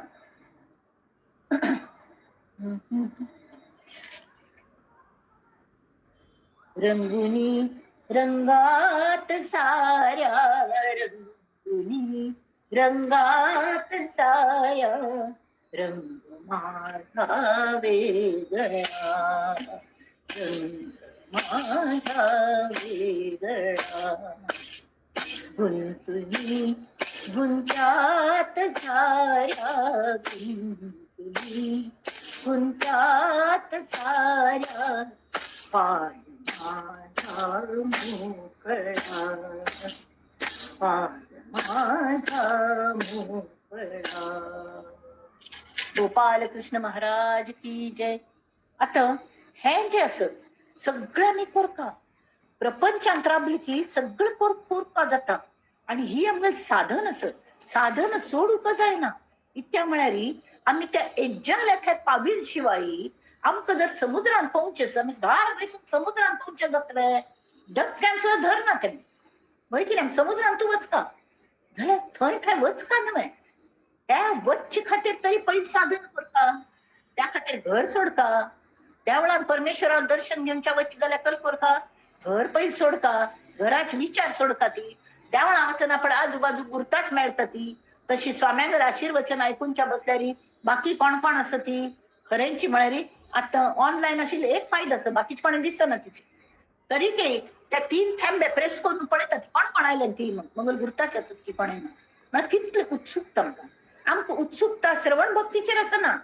रंगुनी रंगात साऱ्या, रंगुनी रंगात साऱ्या, रंग माझा वेगळा, रंग माझा वेगळा. गुंतुनी गुंत्यात साऱ्या, गुंतुनी गुंत्यात साऱ्या, पाय माझा मोकळा, पाय माझा मोकळा. गोपाल कृष्ण महाराज की जय. आता हें जें आसा सगळें आमी करता, प्रपंचांत राबली की सगळें करपा जाता. आनी ही आमगेलें साधन आसा, साधन सोडूंक जायना. इत्या म्हळ्यार आमी त्या एज्जाल्या थंय पाविल शिवाय आमकां जर समुद्रान पोवचें आसा, आमी दार वयसून समुद्रान पोवचें जातलें, धपक्यान सुद्दां धरना तेमी. वय कितें आमी समुद्रान तूं वचका जाल्यार थंय थंय वचका न्हय, त्या वच्चे खातीर तरी पयलीं साधन करता, त्या खातीर घर सोडता. त्या वेळार परमेश्वराक दर्शन घेवच्या वचचें जाल्यार कल करता, घर पयलीं सोडता, घराचे विचार सोडता ती. त्या वेळार वचना पण आजूबाजू गुरताच मेळटा ती. तशी स्वाम्यांगेर आशीर्वचन आयकुनच्या बसल्यार बाकी कोण कोण आसा ती खरेंची म्हळ्यार आतां ऑनलायन आशिल्ले एक फायदो आसा, बाकीचे कोण दिसना तिचे. तरी काही त्या 3 थेंबे प्रेस करून पळयतात कोण कोण आयले ती, मग गुरताच आसत की कोण येना. म्हळ्यार कितली उत्सुकता आमकां, आमकां उत्सुकता श्रवण भक्तीचेर आसना,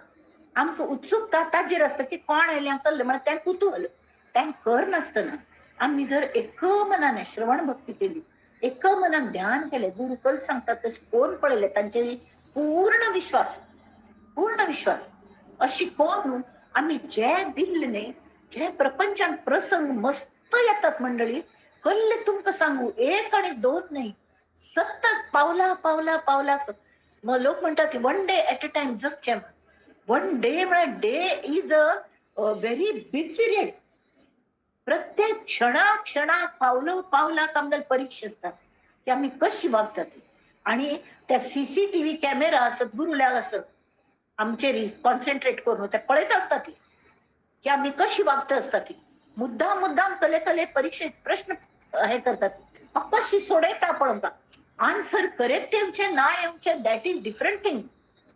आमकां उत्सुकता ताजेर आसता की कोण आयलें कल्लें, म्हळ्यार तें कुतूहल, तें कर नासतना आमी जर एक मनान श्रवण भक्ती केली, एक मनान ध्यान केलें, गुरु कल सांगतात तशें कोण पळयलें तांचेर पूर्ण विश्वास, पूर्ण विश्वास अशी करून आमी जे दिल्ले न्ही, जे प्रपंचान प्रसंग मस्त येतात मंडळी, कल्ले तुमकां सांगू 1 आणि 2 न्ही, सतत पावला पावला पावला. मग लोक म्हणतात one day at a time जगचें. वन डे म्हळ्यार day is a very big period. प्रत्येक क्षणा क्षणाक पावलो पावलाक आमकां परीक्षा आसता की आमी कशी वागता ती. आणि त्या CCTV camera सद्गुरूल्या आसत आमचेर कॉन्सन्ट्रेट करून ते पळयत आसता ती की आमी कशी वागता आसता ती. मुद्दाम मुद्दाम कले कले परीक्षेत प्रश्न हे करतात, कशी सोडयता पळोवंका. आन्सर करेक्ट येवचे ना येवचे that is different thing.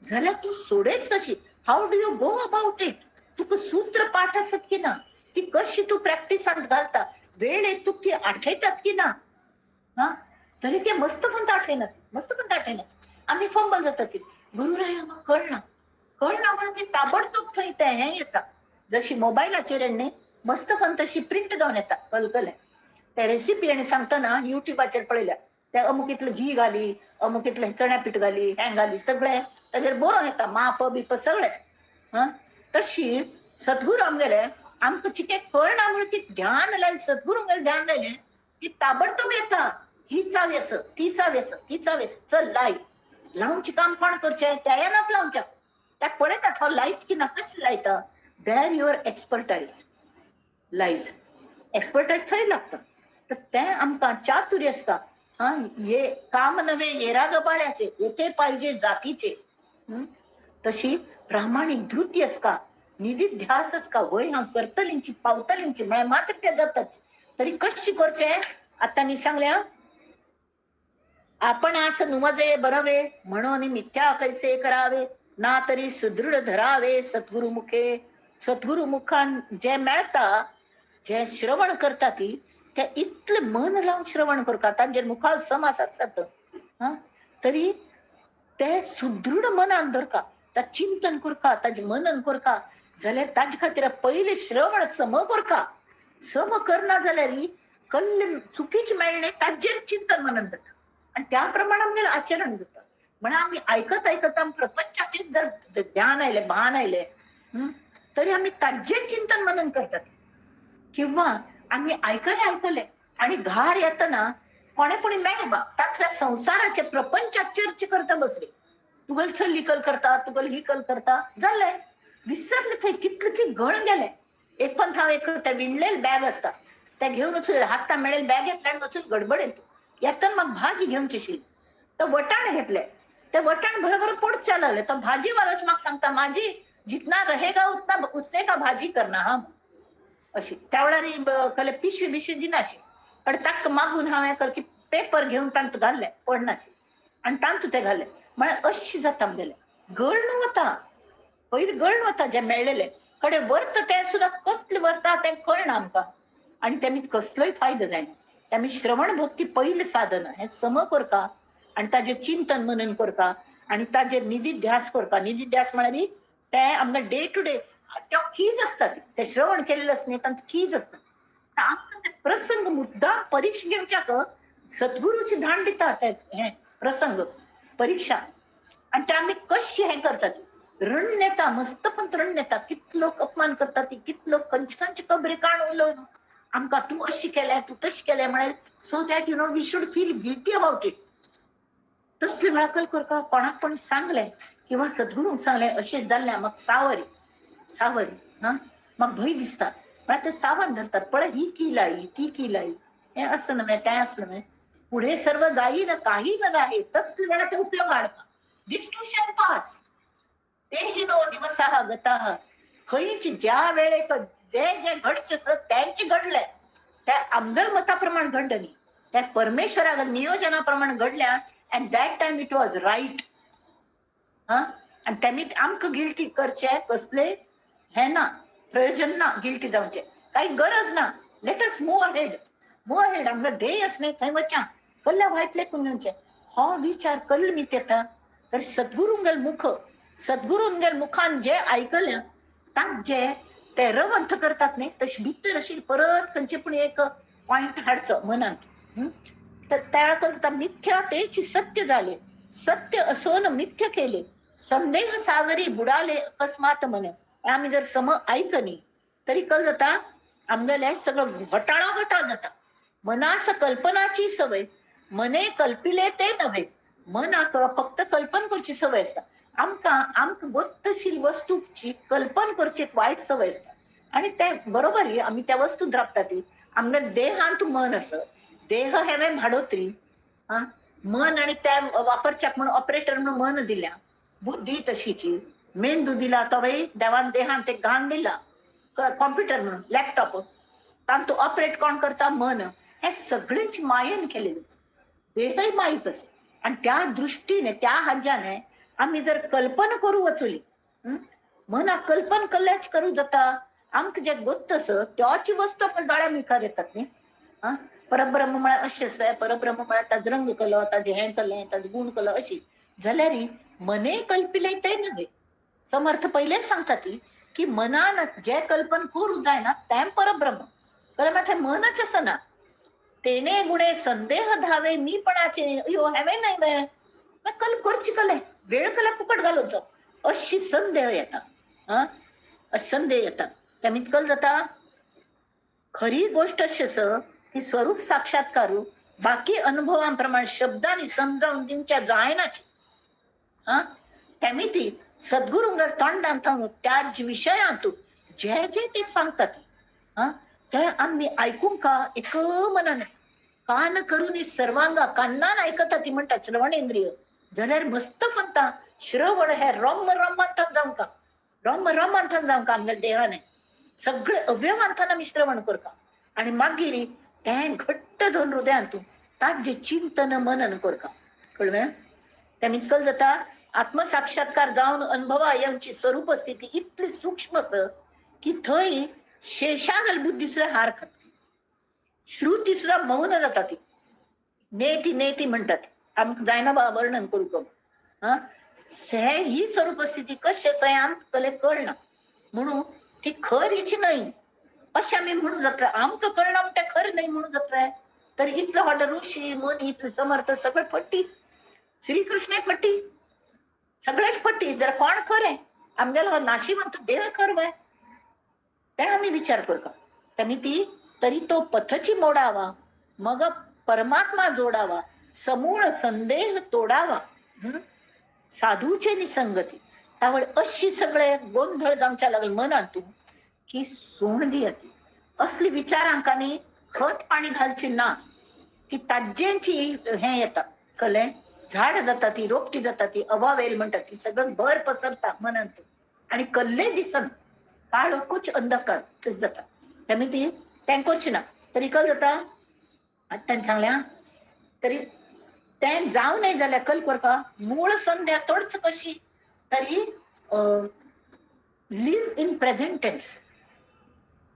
जाल्यार तूं सोडयत कशी? How do you go about it? तुका सूत्र पाठ आसत की ना? ती कशी तूं प्रॅक्टिसांत घालता? वेळ तुका ती आठयतात की ना? हा, तरी ते मस्त पण आठयनात, मस्त पण आठयनात. आमी फंबल जाता ती गुरुराय आमकां कळना, कळना म्हणून ती ताबडतोब थंय तें हें येता. जशी मोबायलाचेर न्ही मस्त फन तशी प्रिंट जावन येता कलकले. ते रेसिपी आनी सांगतना युट्यूबाचेर पळयल्या, ते अमुक इतलें घी घाली, अमुक इतलें चण्या पीठ घाली, हें घाली, सगळें ताजेर बरोवन येता, माप बीप सगळें. हा, तशी सद्गुरू आमगेले आमकां चितें कळना म्हणून ती ध्यान लायलें, सद्गुरूंगेलें ध्यान लायलें की ताबडतोब येता, ही चावी आस, ती चावी आस, ती चावी आस, चल लाय. लावचें काम कोण करचें? त्यानच लावचें. त्या पळयतात हो लायत की ना, कशें लायता. There your expertise lies, expertise थंय लागता. तर तें आमकां चातुर्य आसता. हा, हे काम नव्हे येरा गबाळ्याचे, येथे पाहिजे जातीचे. तशी प्रामाणीक धृती आसता, निधिध्यास आसता, वय हांव करतलींची पावतलींची म्हळ्यार मात्र ते जातात. तरी कशी करचें आतां न्ही सांगल्या. आपण आस नुमजे बरवे म्हणून मिथ्या कैसे करावे, ना तरी सुदृढ धरावे सद्गुरु मुखे. सद्गुरु मुखान जे मेळता, जे श्रवण करता ती ते इतलें मन लावन श्रवण करता, तांचेर मुखार समास आसतात. हा, तरी ते सुदृढ मनान धरता, ता चिंतन करता, ताजें मनन करता, जाल्यार ताजे खातीर पयलें श्रवण सम करता. सम करना जाल्यार कल्ले चुकीच मेळ्ळें ताजेर चिंतन मनन जाता आनी त्या प्रमाणे आमगेलें आचरण जाता. म्हणून आमी आयकत आयकत आम प्रपंचाचेर जर ध्यान आयलें, भान आयलें, तरी आमी ताजेर चिंतन मनन करतात. किंवा आमी आयकले आयकले आणि घार येतना कोणे कोणी मेळ्ळें बा, तांतल्या संवसाराचे प्रपंचात चर्चा करता बसले, तुगेल चल्ली कल करता, तुगेल ही कल करता, जालें विसरले थंय कितले की गळ गेले. एक पण हांव एक ते विणलेले बॅग आसता ते घेवन वचून हाता मेळेल बॅग घेतले आनी वचून गडबडेन येतना म्हाका भाजी घेवची आशिल्ली, तर वटाण घेतले, ते वटाण बरोबर पडचे लागले. तो भाजीवालोच म्हाका सांगता, माझी जितना रहेगा उतना उतने का भाजी करना. हा, अशी त्या वेळार कले पिशवी बिशवी दिनाशी, पण ताका मागून हांवें कल की पेपर घेवन तांतू घाल्ले पडनाचे आनी तांतू ते घाल्ले. म्हळ्यार अशी जाता आमगेलें गळण वता, पयलीं गळण वता जे मेळ्ळेले कडेन व्हरता तें सुद्दां कसलें व्हरता तें कळना आमकां, आनी तेमी कसलोय फायदो जायना. तेमी श्रवण भक्ती पयलें साधन हें सम करता आनी ताजेर चिंतन मनन करता आनी ताजेर निधिध्यास करता. निधिध्यास म्हळ्यार ते आमकां डे टू डे त्या कीज आसतात, ते श्रवण केलेले आसता न्ही तांकां कीज आसता. आमकां ते प्रसंग मुद्दाम परीक्षा घेवच्याक सद्गुरूची धाड दिता ते हें प्रसंग परीक्षा, आनी ते आमी कशें हें करतात. रण येता, मस्त पण रण येता, कितलो लोक अपमान करतात, कितलो लोक खंयचे खंयचे खबरी काण उलोवन आमकां तूं अशी केल्या, तूं तशें केलें म्हळ्यार, so that you know we should feel guilty about it. तसले वेळाकल करपा कोणाक पण सांगलें किंवा सद्गुरूंक सांगलें अशें जाल्लें म्हाका सावरी सावरी, हा म्हाका भंय दिसता म्हळ्यार ते सावन धरतात, पळय ही की लाई ती की लाई, हें असं न्हय तें असलें न्हय, पुढे सर्व जाई न काही न राहे, तसले वेळार ते उपयोग हाडपा. दिस टू शॅल पास, तेही नो दिवसा गता. खंयच ज्या वेळेक जे जे घडचें आसा तेंच घडलें, त्या आमगेल मता प्रमाण घडलें न्ही, त्या परमेश्वरा नियोजना प्रमाण घडल्या. And that time it was right. हा, आनी तेमी आमकां गिल्टी करचें कसले हें ना, प्रयोजन ना, गिल्टी जावचें काही गरज ना. Let us move ahead, move ahead. आमकां ध्येय आसा न्ही थंय वचा, कसल्या वायट लेखून घेवचें हो विचार कल्मीत येता. तर सद्गुरूंगेल मुख, सद्गुरूंगेल मुखान जे आयकलें तांचे ते रवंथ करतात न्ही, तशें भितर अशी परत खंयचे पूण एक पॉयंट हाडचो मनांत. तर त्या करता मिथ्या तेच सत्य झाले, सत्य असोन मिथ्य केले, संदेह सागरी बुडाले अकस्मात मन. आमी जर सम आयकनी तरी कल जाता आमगेलें सगळं घोटाळो घोटाळ जाता. मनास कल्पनाची सवय, मने कल्पिले ते नव्हे. मनाक फक्त कल्पन करची सवय आसता. आमकां आमकां गोत्तशील वस्तूची कल्पन करची एक वायट सवय आसता आनी ते बरोबर आमी त्या वस्तूंत राबता. ती आमगे देहांत मन आसा, देह हेवें भाडोत्री, हा मन आनी त्या वापरच्याक म्हणून ऑपरेटर म्हणून मन दिल्या, बुद्धी तशीची, मेंदू दिला तोवय देवान देहान ते घाण दिला कॉम्प्युटर म्हणून लॅपटॉप, तांतू ऑपरेट कोण करता मन. हे सगळ्यांची मायेन केलेली आसा, देहय माईक आसा. आनी त्या दृश्टीने त्या हाज्याने आमी जर कल्पना करू वचुली, मना कल्पन कल्याच करू जाता, आमकां जे गोत्त आसा त्याची वस्तू आपल्या दोळ्या मुखार येतात न्ही. आं, परब्रह्म म्हळ्यार अशें, परब्रह्म म्हळ्यार ताजो रंग कलो, ताजें हें कलें, ताजो गुण कलो, अशी जाल्यार मने कल्पिले ते न्हय. समर्थ पयलेच सांगता ती की मनान जे कल्पन करूंक जायना तें परब्रह्म. कळ्ळें? मात हें मनच आसना. तेणे गुणे संदेह धावे मीपणाचे, अयो हांवें न्हय मगे कल करची कले वेळ कला फुकट घालोवचो, अशी संदेह येता. आं, संदेह येता. त्या कल जाता. खरी गोष्ट अशी आसा की स्वरूप साक्षात्कारू बाकी अनुभवांप्रमाणे शब्दांनी समजावन दिवच्या जायनाची. आं, त्यामिती सद्गुरूंगेर तोंडान त्याच विशयांतू जे जे ते सांगतात, आं, ते आमी आयकूंक का एक मनान कान करून सर्वांगा कान्नान आयकता ती म्हणटा श्रवणेंद्रिय, जाल्यार मस्त म्हणटा श्रवण हे रोम रोमांथान जावंका, रोम रोमांथान जावंका आमगे देहाने सगळे अवयवांथान आमी श्रवण करता आनी मागीर तें घट्ट धरून हृदयांतू ताजें चिंतन मनन करता. कळ्ळें? तें इतकल जाता. आत्मसाक्षात्कार जावन अनुभवा येवची स्वरूप स्थिती इतली सूक्ष्म आसा की थंय शेषागल बुद्धी सुद्दां हार खाता, श्रुती सुद्दां मौन जाता. ती नेती नेती म्हणटात, आमकां जायना बा वर्णन करूंक. आं, हे ही स्वरूप स्थिती कशी आसा हें आमकां कले कळना, म्हणून ती खरीच न्हय अशें आमी म्हणू जातले. आमकां कळना म्हणटा खरें न्हय म्हणू जातले. तर इतलो व्हडलो ऋषी मुनी इतले समर्थ सगळे फटी, श्रीकृष्ण फटी, सगळेच फटी. जर कोण खरें आमगेलो हो नाशिवंत देह खर वय ते आमी विचार करता. तेमी ती तरी तो पथची मोडावा, मग परमात्मा जोडावा, समूळ संदेह तोडावा, साधूचे निसंगती. त्यामुळे अशी सगळे गोंधळ जावच्या लागले मनात तूं की सोण दियती असली विचारांकांनी खत पाणी घालची ना की ताज्जेंची हें येता. कळ्ळें? झाड जाता ती, रोपटी जाता ती, अवावेल म्हणटा ती, सगळं भर पसरता मनांत आनी कल्ले दिसन, काळो कुच अंधकार तशें जाता. तेमी ती तें करची ना तरी कल जाता. आतां ताणें सांगलें तरी तें जावं नये जाल्यार कल करपा मूळ संध्या तोडच कशी तरी लिव्ह इन प्रेझेंट टेन्स.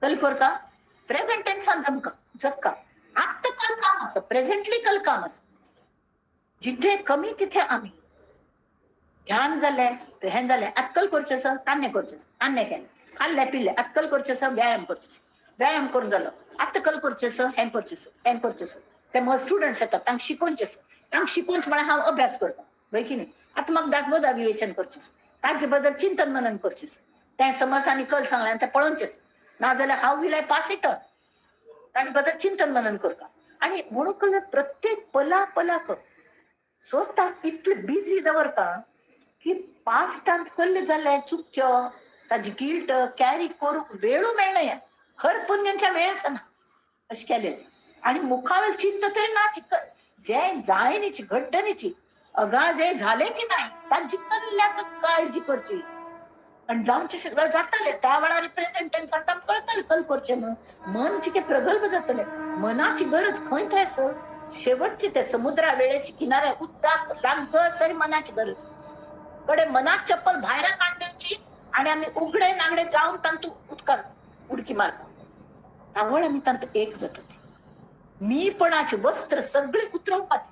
कल करता प्रेझेंट टेन्सान जमका जगका. आत्ता कल काम आसा, प्रेझेंटली कल काम आसा. जिथे कमी तिथे आमी ध्यान जालें, हें जालें, आत्कल करचें आसा, तान्ने करचें आसा, तान्ने केलें, खाल्लें पिल्लें, आत्कल करचें आसा, व्यायाम करचो आसा, व्यायाम करून जालो, आतां कल करचें आसा, हें करचें आसा, हें करचें आसा. ते म्हजे स्टुडंट्स येतात तांकां शिकोवचें आसा, तांकां शिकोवचें म्हळ्यार हांव अभ्यास करता वय की न्ही. आतां म्हाका दासबोधा विवेचन करचें आसा, ताजे बद्दल चिंतन मनन करचें आसा. तें समज आनी कल सांगलें आनी तें पळोवचें आसा, नाजाल्यार हांव will I pass it on. ताजे बद्दल चिंतन मनन करता. आनी म्हणून कल प्रत्येक पला पलाक स्वताक इतलें बिजी दवरता की पास्टांत कल्ले जाल्ले चुक्यो ताजी गिल्ट कॅरी करूंक वेळू मेळना, खर पुण्यांच्या वेळ आसना अशें केलें. आनी मुखावेल चिंता तरी ना, जे जायनीची घड्डनीची अगा जे झालेची नाही ताजी कल्ल्याक काळजी करची. आनी जावचे सगळं जाताले त्या वेळार प्रेझेंट टेन्सान आमकां कळटालें कल करचें म्हणून मन चिके प्रगल्भ जातलें. मनाची गरज खंय थंय आसा, शेवटची त्या समुद्रा वेळेची किनाऱ्या उदकाक लागसर मनाची गरज. कडे मनात चप्पल भायर काडून दिवची आनी आमी उगडे नागडे जावन तांतू उदकांत उडकी मारता. तावळ आमी तांत एक जाता. मीपणाचे वस्त्र सगळे उतरोवपाक.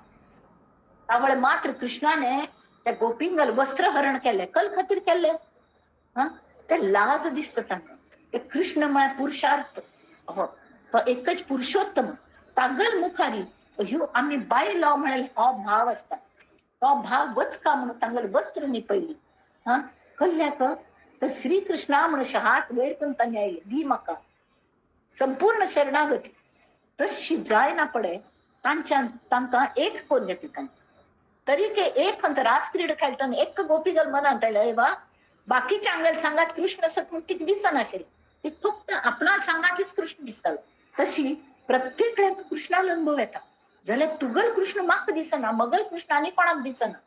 तावळ मात्र कृष्णाने त्या गोपिंगल वस्त्रहरण केले, कल खातीर केले. हा, ते लाज दिसता तांकां. ते कृष्ण म्हळ्यार पुरुषार्थ, हो तो एकच पुरुषोत्तम. तागल मुखारी ह्यो आमी बायलो म्हळ्यार हो भाव आसता, तो भाव वचका म्हणून तांगेले वस्त्र निपयली. हा, कल्ल्याक तर श्रीकृष्णा म्हणून हात वयर करून तांणी आयले, दी म्हाका संपूर्ण शरणागती. तशी जायना पडे तांच्यान तांकां एक करून घेतली तांणी. तरी ते एक अंत रासक्रीड खेळटना एक गोपीगल मनांत आयलें, वा बाकीच्या आंगेल सांगात कृष्ण आसत म्हूण तिका दिसनाशिल्लें, ती फक्त आपणाक सांगातीच कृष्ण दिसतालो. तशी प्रत्येक कृष्णाला अनुभव येता जाल्यार तुगल कृष्ण म्हाका दिसना, मगल कृष्ण आनी कोणाक दिसना.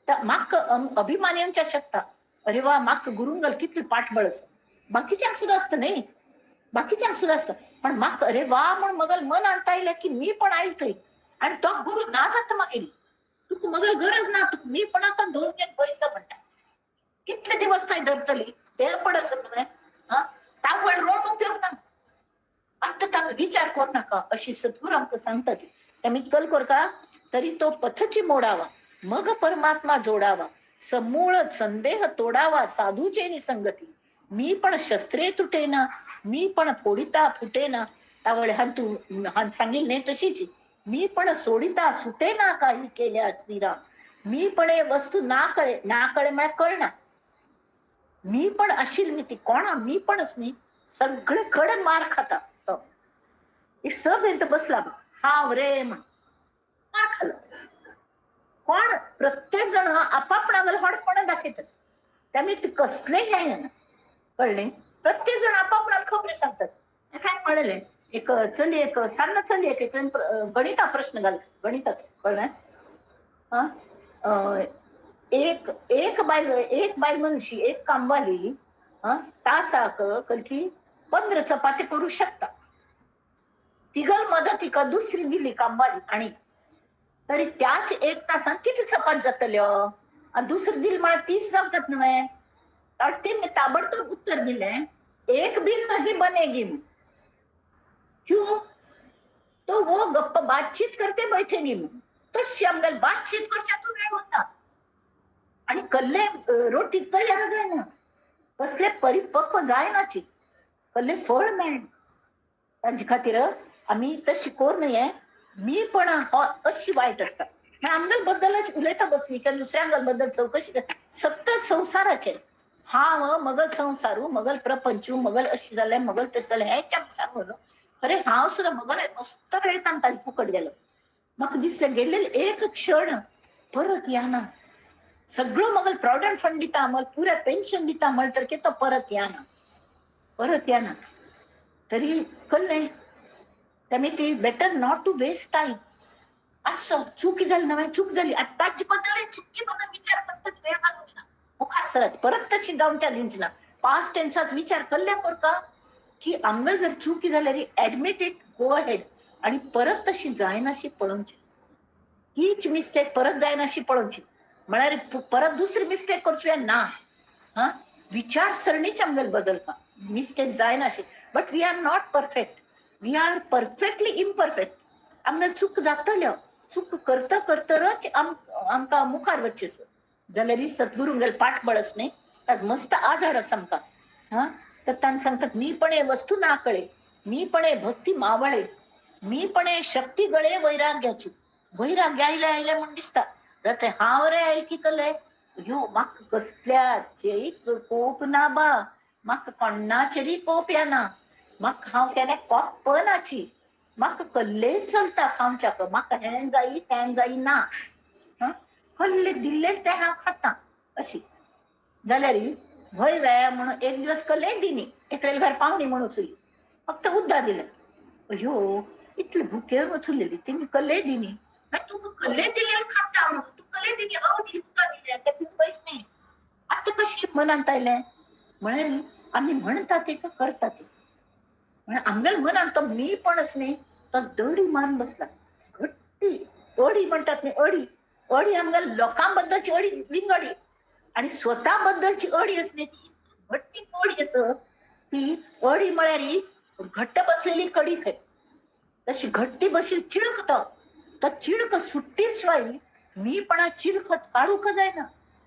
तर म्हाका अभिमान येवच्या शकता, अरे वा म्हाका गुरुंगल कितली पाठबळ आसा. बाकीच्यांक सुद्दां आसता न्ही, बाकीच्यांक सुद्दां आसता, पण म्हाका अरे वा म्हण मगल मन आणता आयलें की मी पण आयल थंय आनी तो गुरु ना जाता मागीर. तुका मगल गरज ना, तुका मी पण आता धरून घेन पैसा म्हणटा. कितले दिवस थंय धरतली ते पडस न्हय. हा, तावळ रोड उपयोग ना. आत्ता ताचो विचार कर नाका अशी सद्गुरू आमकां सांगतात. तेमी कल करता तरी तो पथची मोडावा, मग परमात्मा जोडावा, समूळ संदेह तोडावा, साधूचे संगती. मी पण शस्त्रे तुटेना, मी पण फोडिता फुटेना. तावळ हान तू हान सांगील न्ही तशीच. मी पण सोडिता सुटेना काही केल्या श्रीराम. मी पण हे वस्तू ना कळे, ना कळे म्हळ्यार कळना. मी पण आशिल मी ती कोणा मी पणच न्ही, सगळे कडेन मार खाता तो. एक सभेंत बसला हांव रे म्हण मार खालो. कोण प्रत्येक जण आपापणागेले व्हडपण दाखयतात, त्यामुळे ते कसलेय हें ना, कळ्ळें. प्रत्येक जण आपापणाक खबरी सांगतात. काय म्हणलें, एक चली, एक सान्न चली, एक गणिता प्रश्न घाल, गणिताचो, कळ्ळें. हा, एक एक बायल, एक बायल मनशी, एक कामवाली तासाक कलकी 15 चपाती करू शकता. तिगल मदत तिका दुसरी दिली कामवाली, आणि तरी त्याच एक तासान किती चपात जातल्यो, आणि दुसरी दिली म्हळ्यार 30 जावतात न्हय. तिने ताबडतोब उत्तर दिलें, एक भी नहीं बनेगी. क्यों? तो वो गप्प बातचीत करते बैठेगी. तशी आमगेल बातचीत करच्या तो वेळ वता आणि कल्ले रोटी तयार जायना, कसले परिपक्व जायनाची, कल्ले फळ मेळना. तांचे खातीर आमी तशी कोर न्हय. मी पण अशी वायट आसता. आमगेल बद्दलच उलयता बसली किंवा दुसऱ्या आमगेल बद्दल चवकशी, सतत संवसाराचे हांव मगल संवसारू, मगल प्रपंचू, मगल अशी जालें, मगल तशें जालें, हें आमकां सांगलो. खरें हांव सुद्दां मगल मस्त वेळ तांकां फुकट गेलो. म्हाका दिसलें गेल्लेले एक क्षण परत येना. सगळं मगल प्रॉव्हिडंट फंड दिता, मग पुरे पेन्शन दिता म्हणतर की तो परत येना, परत येना. तरी कळ्ळें त्यामुळे ती better not to waste time. असो चुकी जाली नव्हे, चूक जाली आतां ताचे बद्दल चुकी बद्दल विचार करतात वेळ घालूंक ना, मुखार सरत परत तशी जावच्या दिवची ना. पास्ट टेन्सात विचार कल्ल्या करता की आमगेल जर चुकी जाल्यार ऍडमिट it, go ahead, आणि परत तशी जायनाशी पळोवची. हीच मिस्टेक परत जायनाशी पळोवची म्हळ्यार परत दुसरी मिस्टेक करची ना. हा, विचारसरणीच आमगेल बदलता, mistake जायनाशी. But we are not perfect, we are perfectly imperfect. आमगेल चूक जातल्यो, चूक करता करतरच आमकां मुखार वचचें. जाल्यार सद्गुरूंगेल पाठबळ न्ही, ताजो मस्त आधार आसा आमकां. हा, तर तांकां सांगतात, मी पण हे वस्तू ना कळे, मी पण हे भक्ती मावळे, मी पण हे शक्ती गळे वैराग्याची. वैराग्य आयलें आयलें म्हूण दिसता. जाता हांव रे आयल की कले यो म्हाका कसल्याचेय कोप ना बा, म्हाका कोण्णाचेरय कोप येना, म्हाका हांव केन्ना कोप्पनाची, म्हाका कल्लेच चलता खावच्याक, म्हाका हें जायी तें जायी ना, कल्ले दिल्ले तें हांव खाता अशी. जाल्यार भंय वेळा म्हणून एक दिवस कल्ले दिनी, एकल्याल घर पावणी म्हणून वचुली, फक्त उद्दा दिलें. अयो इतले भुकेर वचुलेली तेमी कल्ले दिनी, मागीर तुका कल्ले दिले खाता म्हणून तूं कल्ले दिनी, हव दिली उदकां दिलें ते पयस न्ही. आतां कशी मनांत आयलें म्हळ्यार आमी म्हणटा ते का करता ते, म्हळ्यार आमगेल्या मनान तो मी पणच न्ही, तो दडी मारून बसला घट्टी अडी म्हणटात न्ही, अडी अडी आमगेल्या लोकां बद्दलची अडी विंगडी आणि स्वता बद्दलची अडी आसली ती घट्टी अडी आस. ती अडी म्हळ्यार घट्ट बसलेली कडी खंय, तशी घट्टी बशील चिळक, तो तो चिळक सुट्टील शिवाय मी पण चिळखत काडूंक जायना.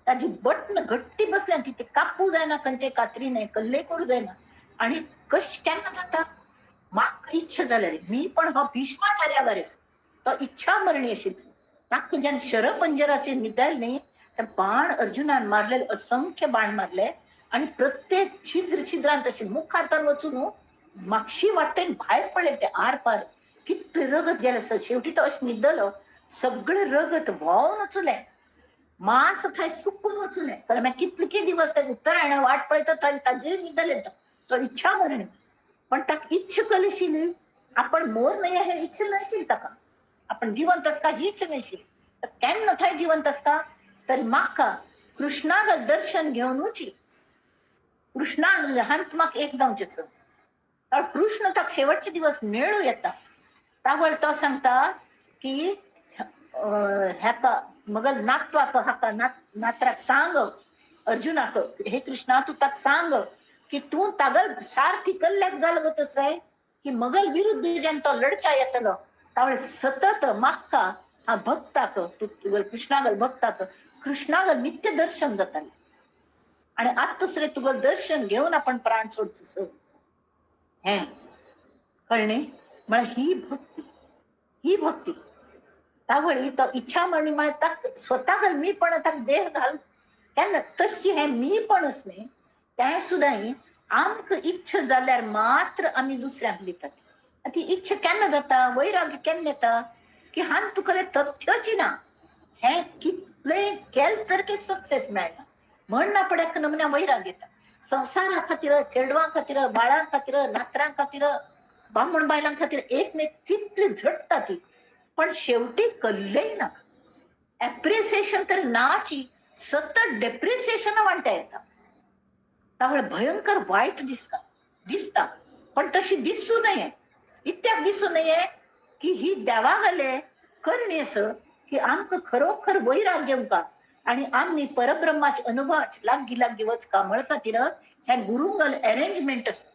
ताजी बटन घट्टी बसल्या ती कापू जायना, खंयचे कात्री न्हय, कल्ले करूं जायना. आणि कश केन्ना जाता म्हाका इच्छा जाल्यार मी पण हो भीष्माचार्या बरेच तो इच्छा मरणी आशिल्ली. ताका जेन्ना शरपंजराचेर न्हिदल न्ही, तर बाण अर्जुनान मारलेले असंख्य बाण मारले आणि प्रत्येक छिद्र छिद्रान तशी मुखार वचून मागशी वाटेन भायर पडले ते आर पार कितले रगत गेले. शेवटी तो अशें न्हिदलो, सगळें रगत व्हांवन वचुलें, मांस थंय सुकून वचुलें. कारण मागीर कितले कितले दिवस ते उत्तरायण वाट पळयता थंय ताजेर न्हिदले तो, तो इच्छा मरणी. पण ताका इच्छा कशी आपण मोर नाही हे इच्छा नाशिल्ली ताका, आपण जिवंत आसता ही इच्छा नाशिल्ली. तर केन्ना थंय जिवंत आसता तर म्हाका कृष्णाक दर्शन घेवनूच कृष्णान लहान म्हाका एक जावचें. तर कृष्ण ताका शेवटचे दिवस मेळूं येता. तावळ तो सांगता की हेका मगल नातवाक हाका नात्राक सांग, अर्जुनाक, हे कृष्णा तू ताक सांग की तूं तागल सारथी कल्ल्याक जाल गो तसय की मगल विरुद्ध जेन्ना तो लढच्या येतलो तावळे सतत माक्का हा भक्ताक, तूं कृष्णागल भक्ताक कृष्णागल नित्य दर्शन जातालें आणि आत दुसरे तुगल दर्शन घेवन आपण प्राण सोडचो हें कळ्ळें. म्हळ्यार ही भक्ती, ही भक्ती तावळी तो इच्छा मरणी म्हळ्यार ताक स्वताक मी पण ताक देह घाल केन्ना तशी हें मी पणच न्ही तें सुद्दां आमकां इच्छा जाल्यार मात्र आमी दुसऱ्यांक दितात. ती इच्छा केन्ना जाता, वैराग्य केन्ना येता की हान तुका तथ्यची ना, हें कितलें केलें तर की सक्सेस मेळना म्हण ना पडक नमुन्या वैराग्य येता. संवसारा खातीर, चेडवां खातीर, बाळां खातीर, नातरां खातीर, बामण बायलां खातीर एकमेक कितली झडटा ती, पण शेवटी कल्लेय ना. एप्रिसिएशन तर नाची, सतत डेप्रिसिएशन वांट्या येता. त्यामुळे भयंकर वाईट दिसता दिसता, पण तशी दिसू नये. इत्याक दिसू नये की ही देवागले करणी आस की आमकां खरोखर वैराग्य येवंका आणि आमी परब्रह्माचे अनुभवाचे लागीं लागीं वचका म्हळ खातीर हें गुरुंगल अरेंजमेंट आसा.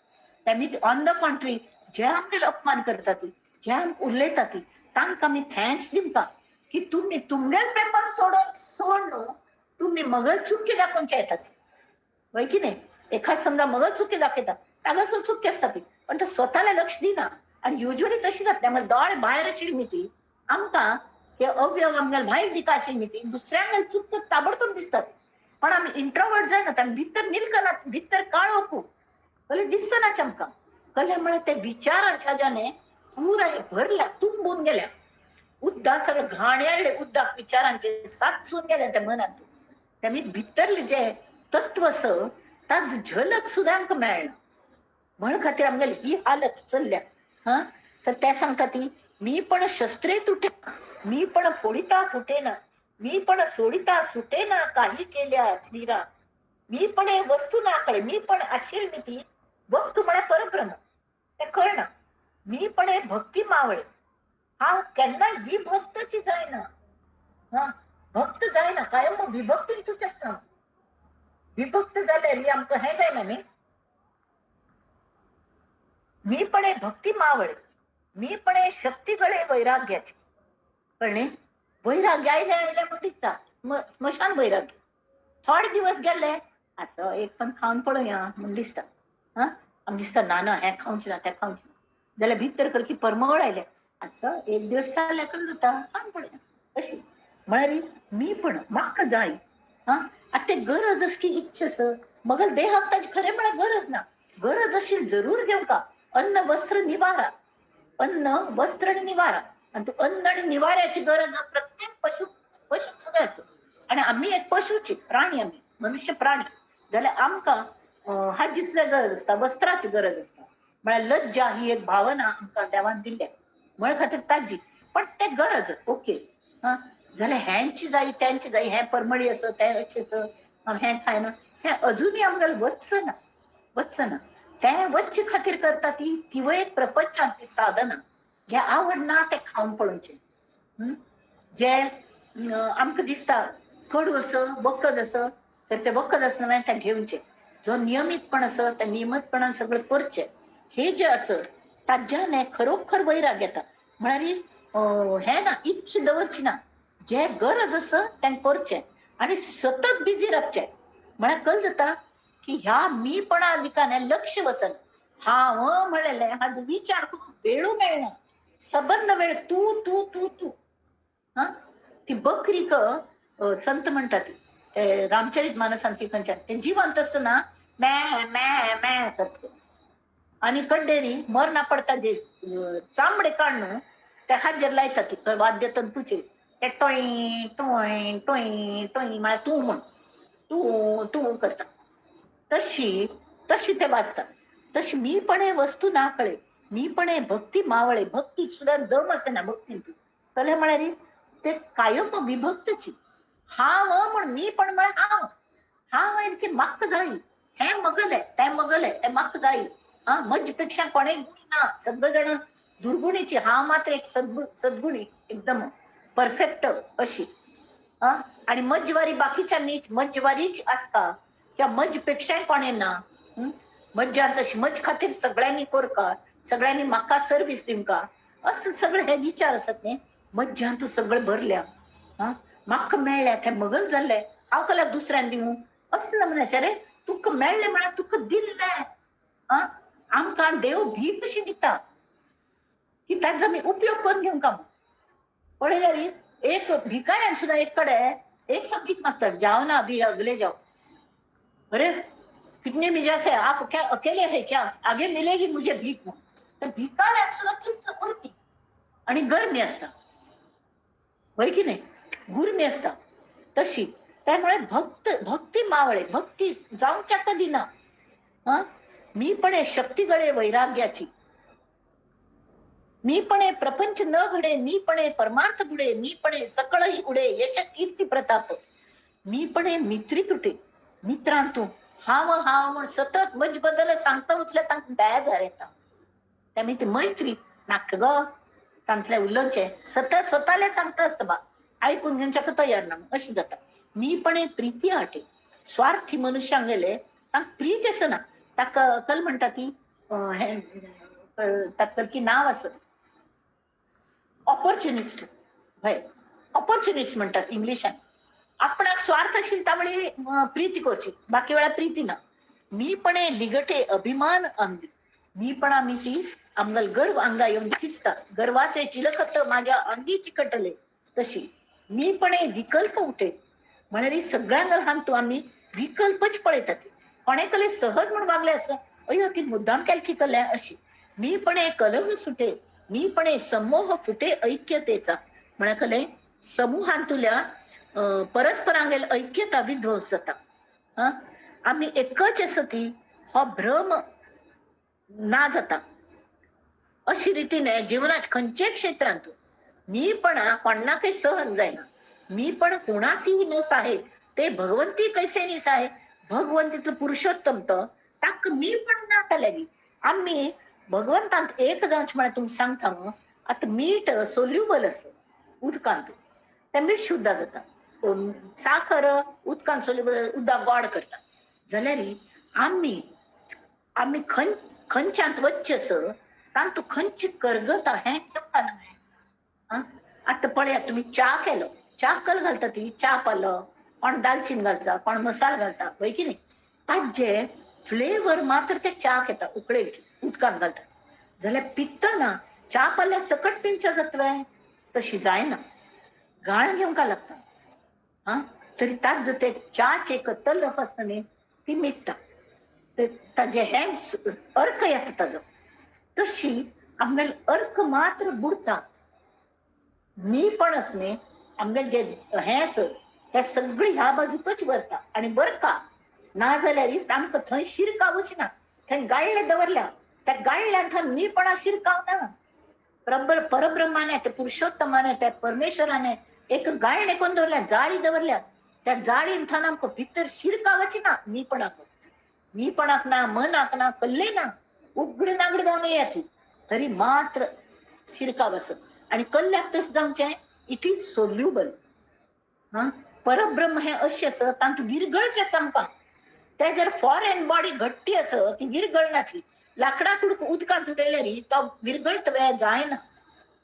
तेमी ऑन the कॉन्ट्री जे आमगेले अपमान करतात, जे आमकां उलयतात तांकां आमी thanks दिवका की तुमी तुमगेले पेपर सोडून सोड न्हू, तुमी मगल चुकी दाखोवचे येतात वय की नाही. एखाद समजा मगल चुकी दाखयता, ताका सुद्दां चुकी आसता ती, पण तो स्वताला लक्ष दिना. आणि युजली तशी जातली, आमकां दोळे भायर आशिल्ली न्ही ती आमकां ते अवयव आमगेले भायर दिका आशिल्ली न्ही ती दुसऱ्यांक चूक ताबडतोब दिसतात. पण आमी इंट्रोवर्ट जायना, आमी भितर निलकनात, भितर काळोख कले दिसनाच आमकां. कले म्हळ्यार ते विचारांच्या ज्याने पुराय भरल्या, तुंबून गेल्या उद्दा सगळे घाणयारडे उद्दाक विचारांचे साचून गेले त्या मनात. तेमी भितरले जे तत्व आस ताज झलक सुद्दां आमकां मेळना म्हण खातीर आमगेली ही हालत चल्ल्या. हा तर ते सांगता ती मी पण शस्त्रे तुटे, मी पण फोडिता फुटेना, मी पण सोडिता सुटेना काही केल्या श्रीराम, मी पण हे वस्तू ना कळे, मी पण आशिल मी ती वस्तू म्हळ्यार परब्रह्म ते कळना, मी पण हे भक्ती मावळे, हांव केन्नाय विभक्तची जायना. हा भक्त जायना कायम विभक्ती तुच आसता. विभक्त जाल्यार ही आमकां हें जायना न्ही. मी पण हे भक्ती मावळे, मी पण हे शक्ती गळे वैराग्याची. कळ्ळें? वैराग्य आयलें आयलें म्हण दिसता स्मशान वैराग्य. थोडे दिवस गेले आतां एक पण खावन पळोवया म्हण दिसता. हा आमकां दिसता ना ना हें खावचें ना तें खावचें ना, जाल्यार भितर करकी परमळ आयलें असं एक दिवस खाल्ल्यार कशें जाता खावन पळोवया अशी. म्हळ्यार मी पण म्हाका जाय. हा आतां ते गरज अशी की इच्छा आसा मगल देहाक ताजी खरें म्हळ्यार गरज ना, गरज अशी जरूर घेवका. अन्न वस्त्र निवारा, अन्न वस्त्र आणि निवारा, आणि तो अन्न आणि निवाऱ्याची गरज प्रत्येक पशु पशुक सुद्दां आसा. आणि आमी एक पशुची प्राणी, आमी मनुष्य प्राणी जाल्यार आमकां हाजी सुद्दां गरज आसता, वस्त्राची गरज आसता. म्हळ्यार लज्जा ही एक भावना आमकां देवान दिल्ल्या म्हळ खातीर ताजी, पण ते गरज ओके. हा जाल्यार हेंची जाय तेंची जाय, हें परमळी आसा तें अशें आसा हें खायना, हें अजुनूय आमगेलें वचना वचना. तें वच्चे खातीर करता ती तिवूय एक प्रपंचांतली साधना. जें आवडना तें खावन पळोवचें. जें आमकां दिसता कडू आसा वखद आसा तर तें वखद आसना मागीर तें घेवचें. जो नियमीतपण आसा त्या नियमीतपणान सगळें करचें. हे जें आसा ताज्यान खरोखर वैराग येता. म्हळ्यार हें ना इच्छा दवरची ना, जे गरज आसा तें करचें आनी सतत बिजी रावचें. म्हळ्यार कल जाता की ह्या मीपणा दिकाने लक्ष वचन. हांव म्हणलेलें हाजो विचार करूंक वेळू मेळना, सबंद वेळ तूं तूं तूं तूं. हा ती बकरीक संत म्हणटा ती ते रामचरित मानसान ती खंयच्यान ते जिवंत आसतना मॅ मॅ मॅ करता आनी कड्डेरी मरना पडटा जे चामडे काडून ते हाजेर लायता ती वाद्य तंतूचेर ते टोय टोय टोय टोय म्हळ्यार तूं म्हण तूं तूं करता. तशी तशी ते वाचतात. तशी मी पण हे वस्तू ना कळे, मी पण हे भक्ती मावळे, भक्ती सुद्दां दम आसना भक्तीन. कले म्हळ्यार ते कायम विभक्तची. हांव म्हण मी पण म्हळ्यार हांव हांव की म्हाका जाय हें मगलें तें मगलें तें म्हाका जाय. हा म्हजे पेक्षा कोणें गुणी ना, सगळे जाण दुर्गुणीची, हांव मात्र एक सद्गुणी एकदम परफेक्ट अशी. हा आणि मज्जवारी बाकीच्यांनीच मज्जवारीच आसता किंवा मज पेक्षाय कोण येना. मज्जान तशी मज खातीर सगळ्यांनी कोरका, सगळ्यांनी म्हाका सर्वीस दिवका, असं सगळे हे विचार आसत न्ही. मज्जान तूं सगळें भरल्या, हा म्हाका मेळ्ळ्या तें मगन जाल्लें, हांव कल्याक दुसऱ्यान दिवं असं ना. म्हणाचें रे तुका मेळ्ळें म्हळ्यार तुका दिल्लें. आं आमकां देव भीक कशी दिता की ताचो आमी उपयोग करून घेवंक. पळयल्यार एक भिकाऱ्यान सुद्दां एक कडेन एक सब भीक मागतात, जाओ ना अभी अगले जाओ. अरे कितने मिजाज है आप, क्या अकेले है क्या, आगे मिलेगी मुझे भीक. तर भिकाऱ्याक सुद्दां तितलो उर्मी आणि गरमी आसता, हय की नाही? गुरमी आसता तशी. त्यामुळे भक्त भक्ती मावळे, भक्ती जावच्या कधी ना. हा मी पण हे शक्ती गळे वैराग्याची, मी पण हे प्रपंच न घडे, मी पण हे परमार्थ बुडे, मी पण हे सकळही उडे यश कीर्ती प्रताप, मी पण हे मित्री तुटे. मित्रांतू हांव हांव म्हण सतत मज बद्दल सांगता उचल्या तांकां बेजार येता. त्यामुळे ती मैत्री नाका ग, तांतले उलोवचें सतत स्वताले सांगता आसता बा, आयकून घेवच्याक तयार ना, अशें जाता. मी पण हे प्रिती आटे, स्वार्थी मनुष्यांक गेले तांकां प्रीत आसना. ताका कल म्हणटा ती ताका की नांव आसत ऑपॉर्च्युनिस्ट, हय ऑपॉर्च्युनिस्ट म्हणटात इंग्लिशान. आपणाक स्वार्थ आशिल्ली वेळी प्रीती करची, बाकी वेळा प्रीती ना. मी पण हे लिगटे अभिमान अंगी, मी पण आम्ही ती आमगल गर्व अंगा येऊन खिसता, गर्वाचे चिलखत माझ्या अंगी चिकटले तशी. मी पण हे विकल्प उठे, म्हळ्यार सगळ्यांक लहान तूं आमी विकल्पच पळयतात. कोणे कले सहज म्हण वागले असं अयो ती मुद्दाम केल कल्या अशी. मी पण हे कलह सुटे, मी पण हे समोह फुटे ऐक्यतेचा, म्हळ्यार कले समूहांतुल्या परस्परांगेल ऐक्यता विध्वंस जाता. आमी एकच आसा ती हो भ्रम ना जाता. अशी रितीने जीवनात खंयचे क्षेत्रांत मी पण कोणाकय सहन जायना. मी पण कोणासीही न साहे ते भगवंती कैसे निसाहे. भगवंतीतलं पुरुषोत्तम तर ताक मी पण ना केल्यागी आम्ही भगवंतांत एक जावचे म्हळ्यार तुमकां सांगता न्हू. आतां मीठ सोल्युबल आसा उदकांत, तें मीठ शुद्ध जाता. साखर उदकांत सोल्युबल, उदक गोड करता. जाल्यार आमी आमी खंयच्यांत वच्चें सर तांतू खंयची करगता हें तुमकां न्हय. आतां पळयात तुमी च्या केलो, च्या कल घालता ती च्या पालो, कोण दालचीन घालता, कोण मसाल घालता, हय की न्ही? ताजे फ्लेवर मात्र ते च्याक येता उकळेल की उदकांत घालता जाल्यार पितना च्या पाल्यार सकट पिवच्या जातवे तशी जायना, गाळ घेवंक लागता. हा तरी ताज ते च्याच एक तलफ आसता न्ही ती मिट्टा, ताजे हें अर्क येता ताजो. तशी आमगेले अर्क मात्र बुडता. मी पण आस न्ही आमगेले जे हें आस ते सगळी ह्या बाजूकच व्हरता आनी बरका ना जाल्यार आमकां थंय शिरकावूच ना. थंय गाळ्ळे दवरल्या, त्या गाळ्ळ्यान थंय मीपणा शिरकाव ना. परब्रह्माने त्या पुरुषोत्तमाने त्या परमेश्वराने एक गाळणे कोण दवरल्या, जाळी दवरल्या, त्या जाळीन थंय आमकां भितर शिरकावच ना. मीपणाक, मीपणाक ना, मनाक ना, कल्ले ना, उगड नागड जावन येत तरी मात्र शिरकाव आसत. आनी कल्ल्याक तशें जावचें, it is soluble. हा परब्रह्म हें अशें आसा तांतूं विरगळचें आमकां. ते जर फॉरेन बॉडी घट्टी आसा ती विरगळनाची, लांकडा कुडको उदकांत उडयल्यार तो विरगळत वे जायना.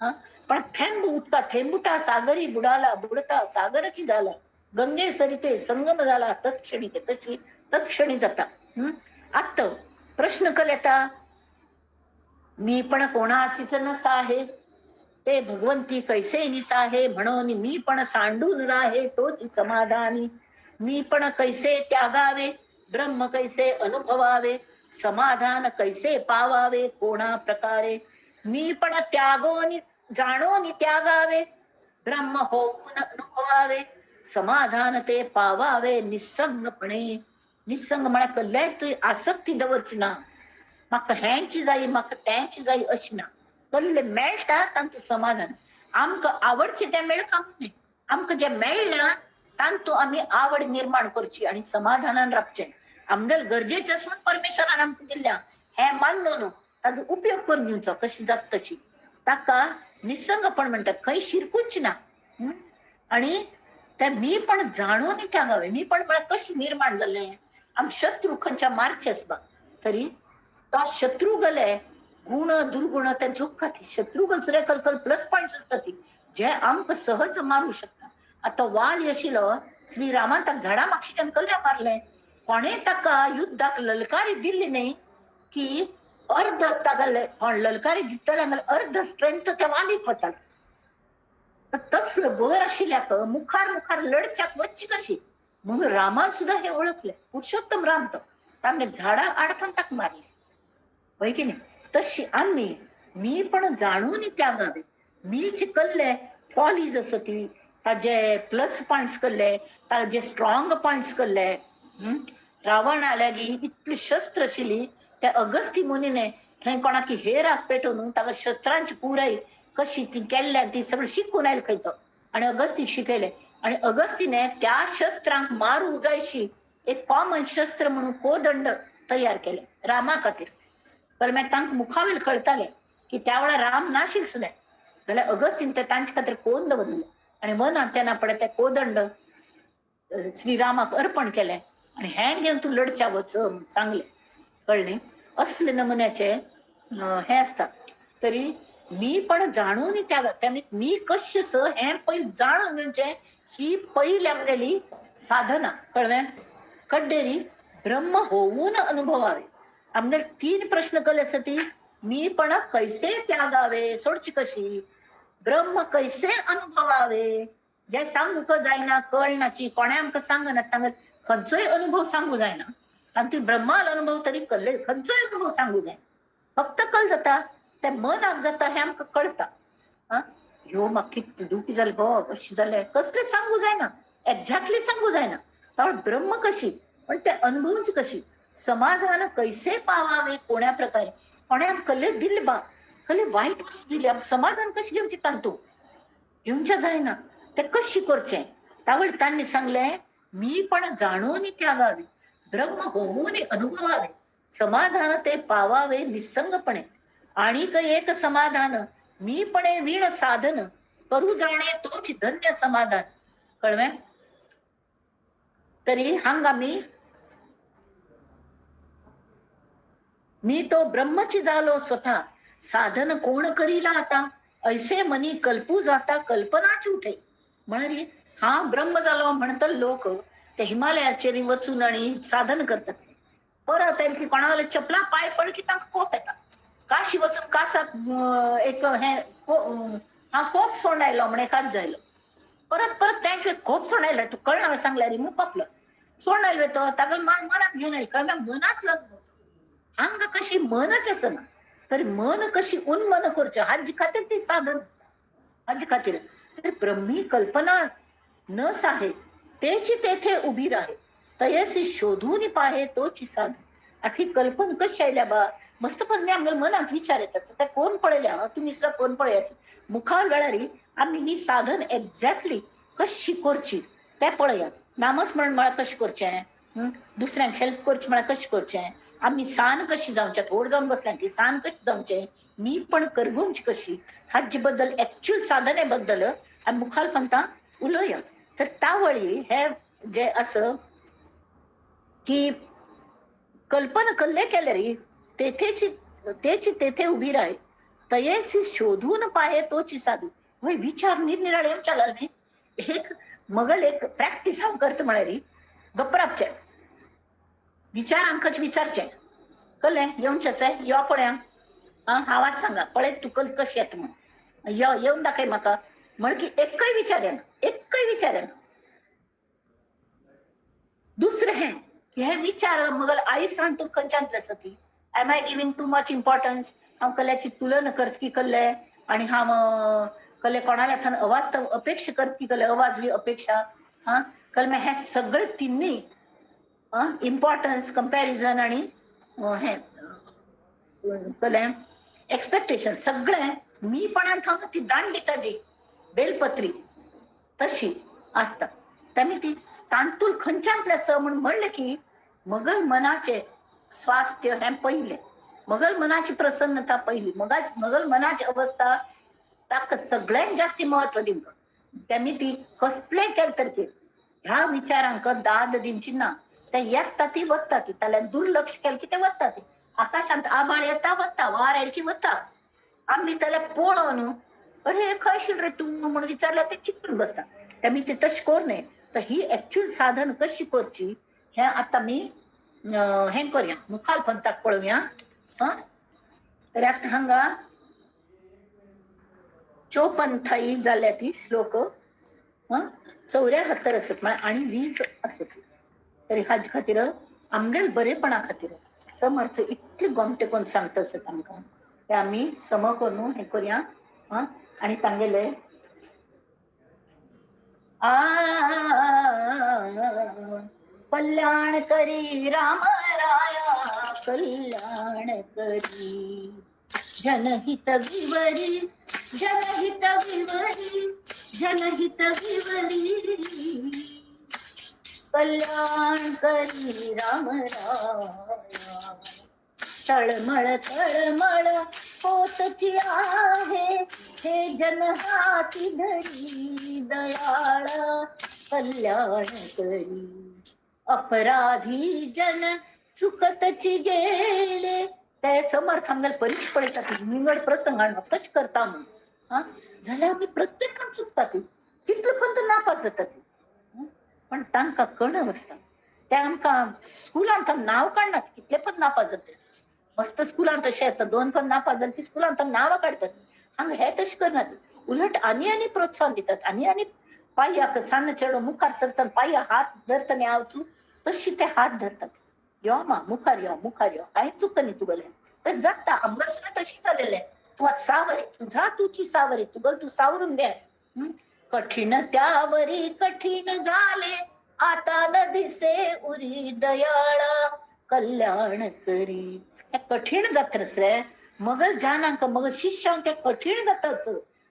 हा पण थेंब उदका थेंबुटा सागरी बुडाला, बुडता सागराची झाला, गंगे सरिते संगम झाला तत्क्षणी, तशी तत्क्षणी जाता. आत्ता प्रश्न कल येता, मी पण कोणासीच नसाहे ते भगवंती कैसे निसाहे, म्हणून मी पण सांडून राहे तोच समाधानी. मी पण कैसे त्यागावे ब्रह्म कैसे अनुभवावे, समाधान कैसे पावावे कोणा प्रकारे. मी पण त्यागोनी जाणोनी त्यागावे, ब्रह्म होऊन अनुभवावे, समाधान ते पावावे निस्संगपणे. निस्संग म्हळ्यार कसल्याय तुवें आसक्ती दवरची ना, म्हाका हेंची जाय म्हाका तेंची जाय अशी ना. कल्ले मेळटा तांतूं समाधान. आमकां आवडचें तें मेळका न्ही, आमकां जें मेळ्ळां तांतूं आमी आवड निर्माण करची आनी समाधानान रावचें. आमगेले गरजेचें आसून परमेश्वरान आमकां दिल्ल्या हें मानलो न्हू, ताजो उपयोग करून घेवचो कशी जाता तशी. ताका निसंगपण म्हणटात, खंय शिरकूच ना. आनी ते मी पण जाणून त्यागावे. मी पण म्हळ्यार कशें निर्माण जालें, आम शत्रू खंयच्या मारचे आसपा तरी तो शत्रू गले गुण दुर्गुण ते झोप खाती. शत्रू गल कल प्लस पॉयंट्स आसता ती जे आमकां सहज मारू शकता. आतां वाल आशिल्लो श्रीरामान ताका झाडा मागशीच्यान कल्ले मारले, कोणें ताका युद्धाक ललकारी दिल्ली न्ही की अर्ध ताका कोण ललकारी दितले जाल्यार अर्ध स्ट्रेंथ त्या वालीक वता. तसलो बर आशिल्ल्याक मुखार मुखार लढच्याक वच्ची कशी म्हणून रामान सुद्दां हे ओळखले. पुरुषोत्तम राम तो ताणें झाडा आडथान ताका मारले, हय की न्ही. तशी आमी मी पण जाणून त्यागावे. मी चिकल्ले फॉलीज आसा ती ताजे प्लस पॉयंट्स करले, ताजे स्ट्रॉंग पॉयंट्स करले. रावणा लागीं इतली शस्त्र आशिल्ली त्या अगस्ती मुनीने थंय कोणाकी हेराक पेटोवन ताका शस्त्रांची पुराय कशी ती केल्ल्या ती सगळी शिकून आयले खंय तो, आनी अगस्तीक शिकयले. आनी अगस्तीने त्या शस्त्रांक मारूंक जायशी एक कॉमन शस्त्र म्हणून कोदंड तयार केले रामा खातीर. तर मागीर तांकां मुखावेल कळटालें की त्या वेळार राम नाशिल्ले सुद्दां जाल्यार अगस्तीन ते तांचे खातीर कोंद दवरले आनी वनांत तेन्ना पळय ते कोदंड श्रीरामाक अर्पण केलें आनी हें घेवन तूं लढच्या वच सांगलें. कळ्ळें. असले नमुन्याचे हें आसता. तरी मी पण जाणून त्या मी कशें स हें पयलीं जाणून घेवचें ही पयली आमगेली साधना. कळ्ळें. कड्डेरी ब्रह्म होऊन अनुभवावे. आमगेले तीन प्रश्न केले आसा ती मी पण कैसे त्यागावे सोडची कशी, ब्रह्म कैसे अनुभवावे, जे सांगूंक जायना कळनाची कोणें आमकां सांगना तांकां खंयचोय अनुभव सांगू जायना. आनी ती ब्रह्माल अनुभव तरी कल्ले खंयचोय अनुभव सांगू जायना, फक्त कल जाता ते मनाक जाता हें आमकां कळटा. आं ह्यो म्हाका कितली दुखी जालें गो कशें जालें कसलें सांगू जायना, एक्झॅक्टली सांगू जायना. कारण ब्रह्म कशी पण ते अनुभवची कशी, समाधान कैसे पावावे कोण्या प्रकारे. कोण्या कल्ले दिले बा कल्ले वायट वस्तू दिली आमकां समाधान कशें घेवचें तांतू घेवचें जायना, तें कशें करचें. तावळ तांणी सांगलें मी पण जाणून त्यागावे ब्रह्म होऊन अनुभवावे समाधान ते पावावे निसंगपणे आणीक एक समाधान मी पणे वीण साधन करू जाणे तोच धन्य समाधान. कळवें. तरी हांगा मी मी तो ब्रह्मची जालो स्वतः साधन कोण करीला आता ऐसे मनी कल्पू जाता कल्पनाच उठे. म्हळ्यार हा ब्रह्म जालो म्हणटले लोक ते हिमालयाचेर वचून आनी साधन करतात. परत आयले की कोणाले चपला पांय पड की तांकां कोप येता. काशी वचून कासाक एक हें हा कोप सोंड आयलो म्हण एकाच जायलो परत परत तेंच कोप सोंड आयलो तूं कळना सांगल्यार मग कोपलो सोंड आयलो तो ताका मनाक घेवन आयलो. कारण मनाक लग्न हांगा कशी मनच आसना तर मन कशी उन्मन करचें हाजे खातीर ती साधन हाजे खातीर. तर ब्रह्मी कल्पना न साहे तेची तेथे उभी राहे तयसी शोधून पाहे तोची साधन. आतां ही कल्पना कशी आयल्या बा मस्त पण आमगे मनांत विचार येतात ते कोण पळयल्या तुमी सुद्दां कोण पळयात मुखार वेळार आमी ही साधन एक्झॅक्टली कशी करची तें पळयात. नामस्मरण म्हळ्यार कशें करचें, दुसऱ्यांक हेल्प करचें म्हळ्यार कशें करचें, आमी सान कशी जावचें, थोड जावन बसल्या ती सान कशी जावचें, मी पण करगोवची कशी हाजे बद्दल एक्च्युअल साधने बद्दल आमी मुखार पंता उलोवया. तर तावळी हे जे आसा की कल्पना कल्ले केले रे तेथेची तेची तेथे उभी राहे तयेसी शोधून पाहे तोची साधू. वय विचार निरनिराळे येवच्या लागले न्ही. एक मगल एक प्रॅक्टीस हांव करता म्हळ्यार गप्प रावचें विचार आमकांच विचारचें कळ्ळें येवचें आसा यो पळया आं आवाज सांगा पळय तूं कल कशें येता म्हण यो येवन दाखय म्हाका म्हण की एकय विचार येना, एकय विचार येना. दुसरें हें की हे विचार मगल आई सांग तूं खंयच्यान आसा ती am I giving too much importance. हांव कल्याची तुलना करत की कल्ले आनी हांव कल्ले कोणाल्या थंय अवास्तव अपेक्षा करत की कल्ले अवाजवी अपेक्षा हां कल्ले हें सगळें तिन्नी इम्पॉर्टन्स कंपॅरिजन आनी हें कळ्ळें एक्सपेक्टेशन सगळें मीपणान थावन ती दांडी ताजी बेलपत्री तशी आसता. तेमी ती तांतूल खंयच्यान आसा म्हूण म्हणलें की मगल मनाचें स्वास्थ्य हें पयलें, मगल मनाची प्रसन्नता पयली, मगल मनाची अवस्था ताका सगळ्यांत जास्ती म्हत्व दिवंक. तेमी ती कसलें केलें तरी ह्या विचारांक दाद दिवची ना. ते येता ती वता ती, ताल्यान दुर्लक्ष केलें की ते वता ती. आकाशांत आबाळ येता वता, वार आयली की वता. आमी त्याला पळोवन अरे खंय आशिल्लें रे तूं म्हणून विचारल्यार ते चिकटून बसता. तेमी ते तशें करूं नये. तर ही एक्चुअल साधन कशी करची हें आतां आमी हें करया, मुखार पंथाक पळोवया. हां, तर आतां हांगा 54 थाई जाल्या ती श्लोक. हां, 74 आसत म्हळ्यार आनी 20 आसत. तरी हाजे खातीर आमगेल बरेपणा खातीर समर्थ इतले गोमटे कोण सांगता आसत आमकां, ते आमी सम करून हें करया. हां, आनी तांगेले आ कल्याण करी राम राया, कल्याण करी जनहित विवरी, जनहित विवरी, जनहित विवरी, कल्याण करी राम राया. तळमळ तळमळ पोतची आहे हे जन हाती धरी दयाळ, कल्याण करी. अपराधी जन चुकतची गेले, ते समर्थ आमगेले परीक्ष पळयतात निवड प्रसंगान कशें करता म्हणून. हां, जाल्यार आमी प्रत्येकान चुकता ती, तितले पर्यंत नापास जाता ती. पण तांकां कणव आसता. ते आमकां स्कुलांत नांव काडनात, कितले पण नापास जाता. मस्त स्कुलांत तशें आसता, 2 पण नापास जाले की स्कुलांत नांवां काडटात. हांगा हे तशें करनात, उलट आनी आनी प्रोत्साहन दितात, आनी आनी पांयाक सान्न चेडो मुखार सरतना पांया हात धरतना हांव तशी ते हात धरतात, यो मा मुखार यो, मुखार यो, कांय चुकनी तुगेलें. तशें जाता आमकां सुद्दां तशी जालेलें. तूं आतां सावरी, तुझा तुची सावरी, तुगेलो तूं सावरून घे. कठीण त्यावरी कठीण झाले, आता न दिसे उरी दयाळा, कल्याण करी. हे कठीण जाता रे मगर जानांक, मगर शिष्यांक ते कठीण जाता.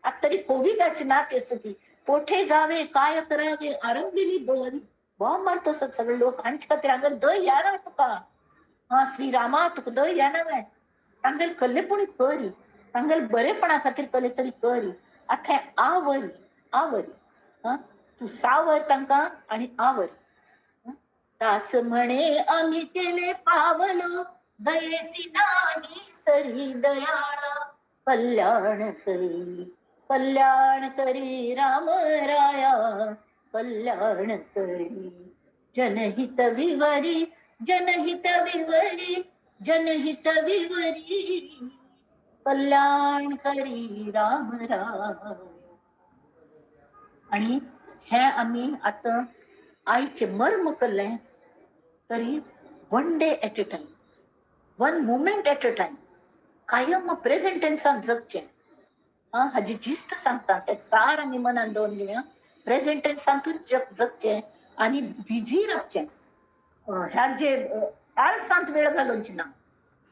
आतां तरी कोविडाची नात आसा ती, कोठे जावे काय करावे आरंभिली बरी बॉम्ब मारत आसत सगळे लोक. हांचे खातीर हांगा दय या ना तुका, हा श्रीरामा तुका दय या ना. तांगेले कल्लेपणी करी, तांगेले बरेपणा खातीर कले तरी करी. आतां आवरी आवरी, हा तूं सावर तांकां आनी आवर. दास म्हणे आम्ही केले पावलो, दयेसी नाही सरी दयाळा, कल्याण करी, कल्याण करी राम राया, कल्याण करी. जनहित विवरी, जनहित विवरी, जनहित विवरी, कल्याण करी राम राया. आणि हे आमी आतां आयचें मर्म केल्लें तरी one day at a time, one moment at a time, कायम प्रेझेंट टेन्सान जगचें. आं, हाजी जिस्त सांगता तें सार आमी मनान दवरून घेवया. प्रेझेंट टेन्सांतूच जगचें आनी बिजी रावचें. ह्या जे आळसांत वेळ घालोवची ना.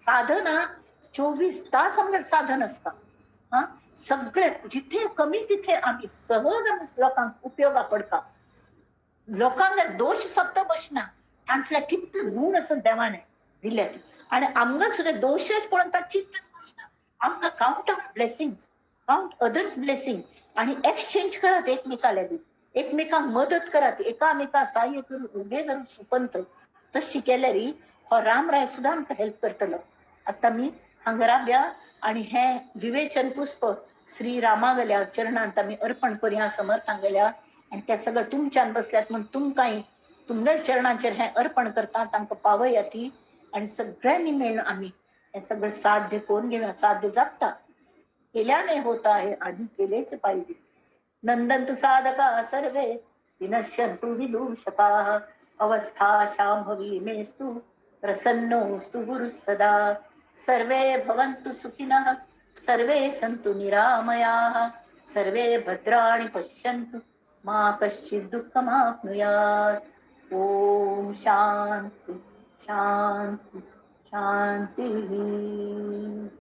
साधना 24 तास आमगेलें साधन आसता. आं, सगळे जिथे कमी तिथे आमी सहज आमी लोकांक उपयोगा पडटा. लोकांक दोश सप्त बसना, तांचले कितले गूण आसा देवाने दिल्यात, आनी आमकां सुद्दां दोशच पळोवन तां चिंतन बसना. आमकां count our blessings, count others blessing, आनी एक्सचेंज करात एकमेकां लागीं, एकमेकांक मदत करात, एकामेका सहाय्य करून उबे धरून सुपंथ. तशी केल्यार हो रामराय सुद्दां आमकां हेल्प करतलो. आतां आमी हांगा रावया आनी हें विवेचन पुष्प श्री रामागल्या चरणांत आमी अर्पण करुया समर्थांगेल्या. आनी ते सगळें तुमच्यान बसल्यात म्हूण तुमकांय तुमगेल्या चरणांचेर हें अर्पण करता, तांकां पावया ती. आनी सगळ्यांनी मेळून आमी हें सगळें साध्य करून घेवया. साध्य जाता, केल्याने होत आहे, आधी केलेच पाहिजे. नंदंतु साधका सर्वे विनश्यन्तु विदूषकाः, अवस्था शांभवी मेस्तु प्रसन्नोस्तु गुरुः सदा. सर्वे भवन्तु सुखिनः, सर्वे सन्तु निरामयाः, सर्वे भद्राणि पश्यन्तु मा कश्चित् दुःखमाप्नुयात्. ॐ शांति शांति शांती.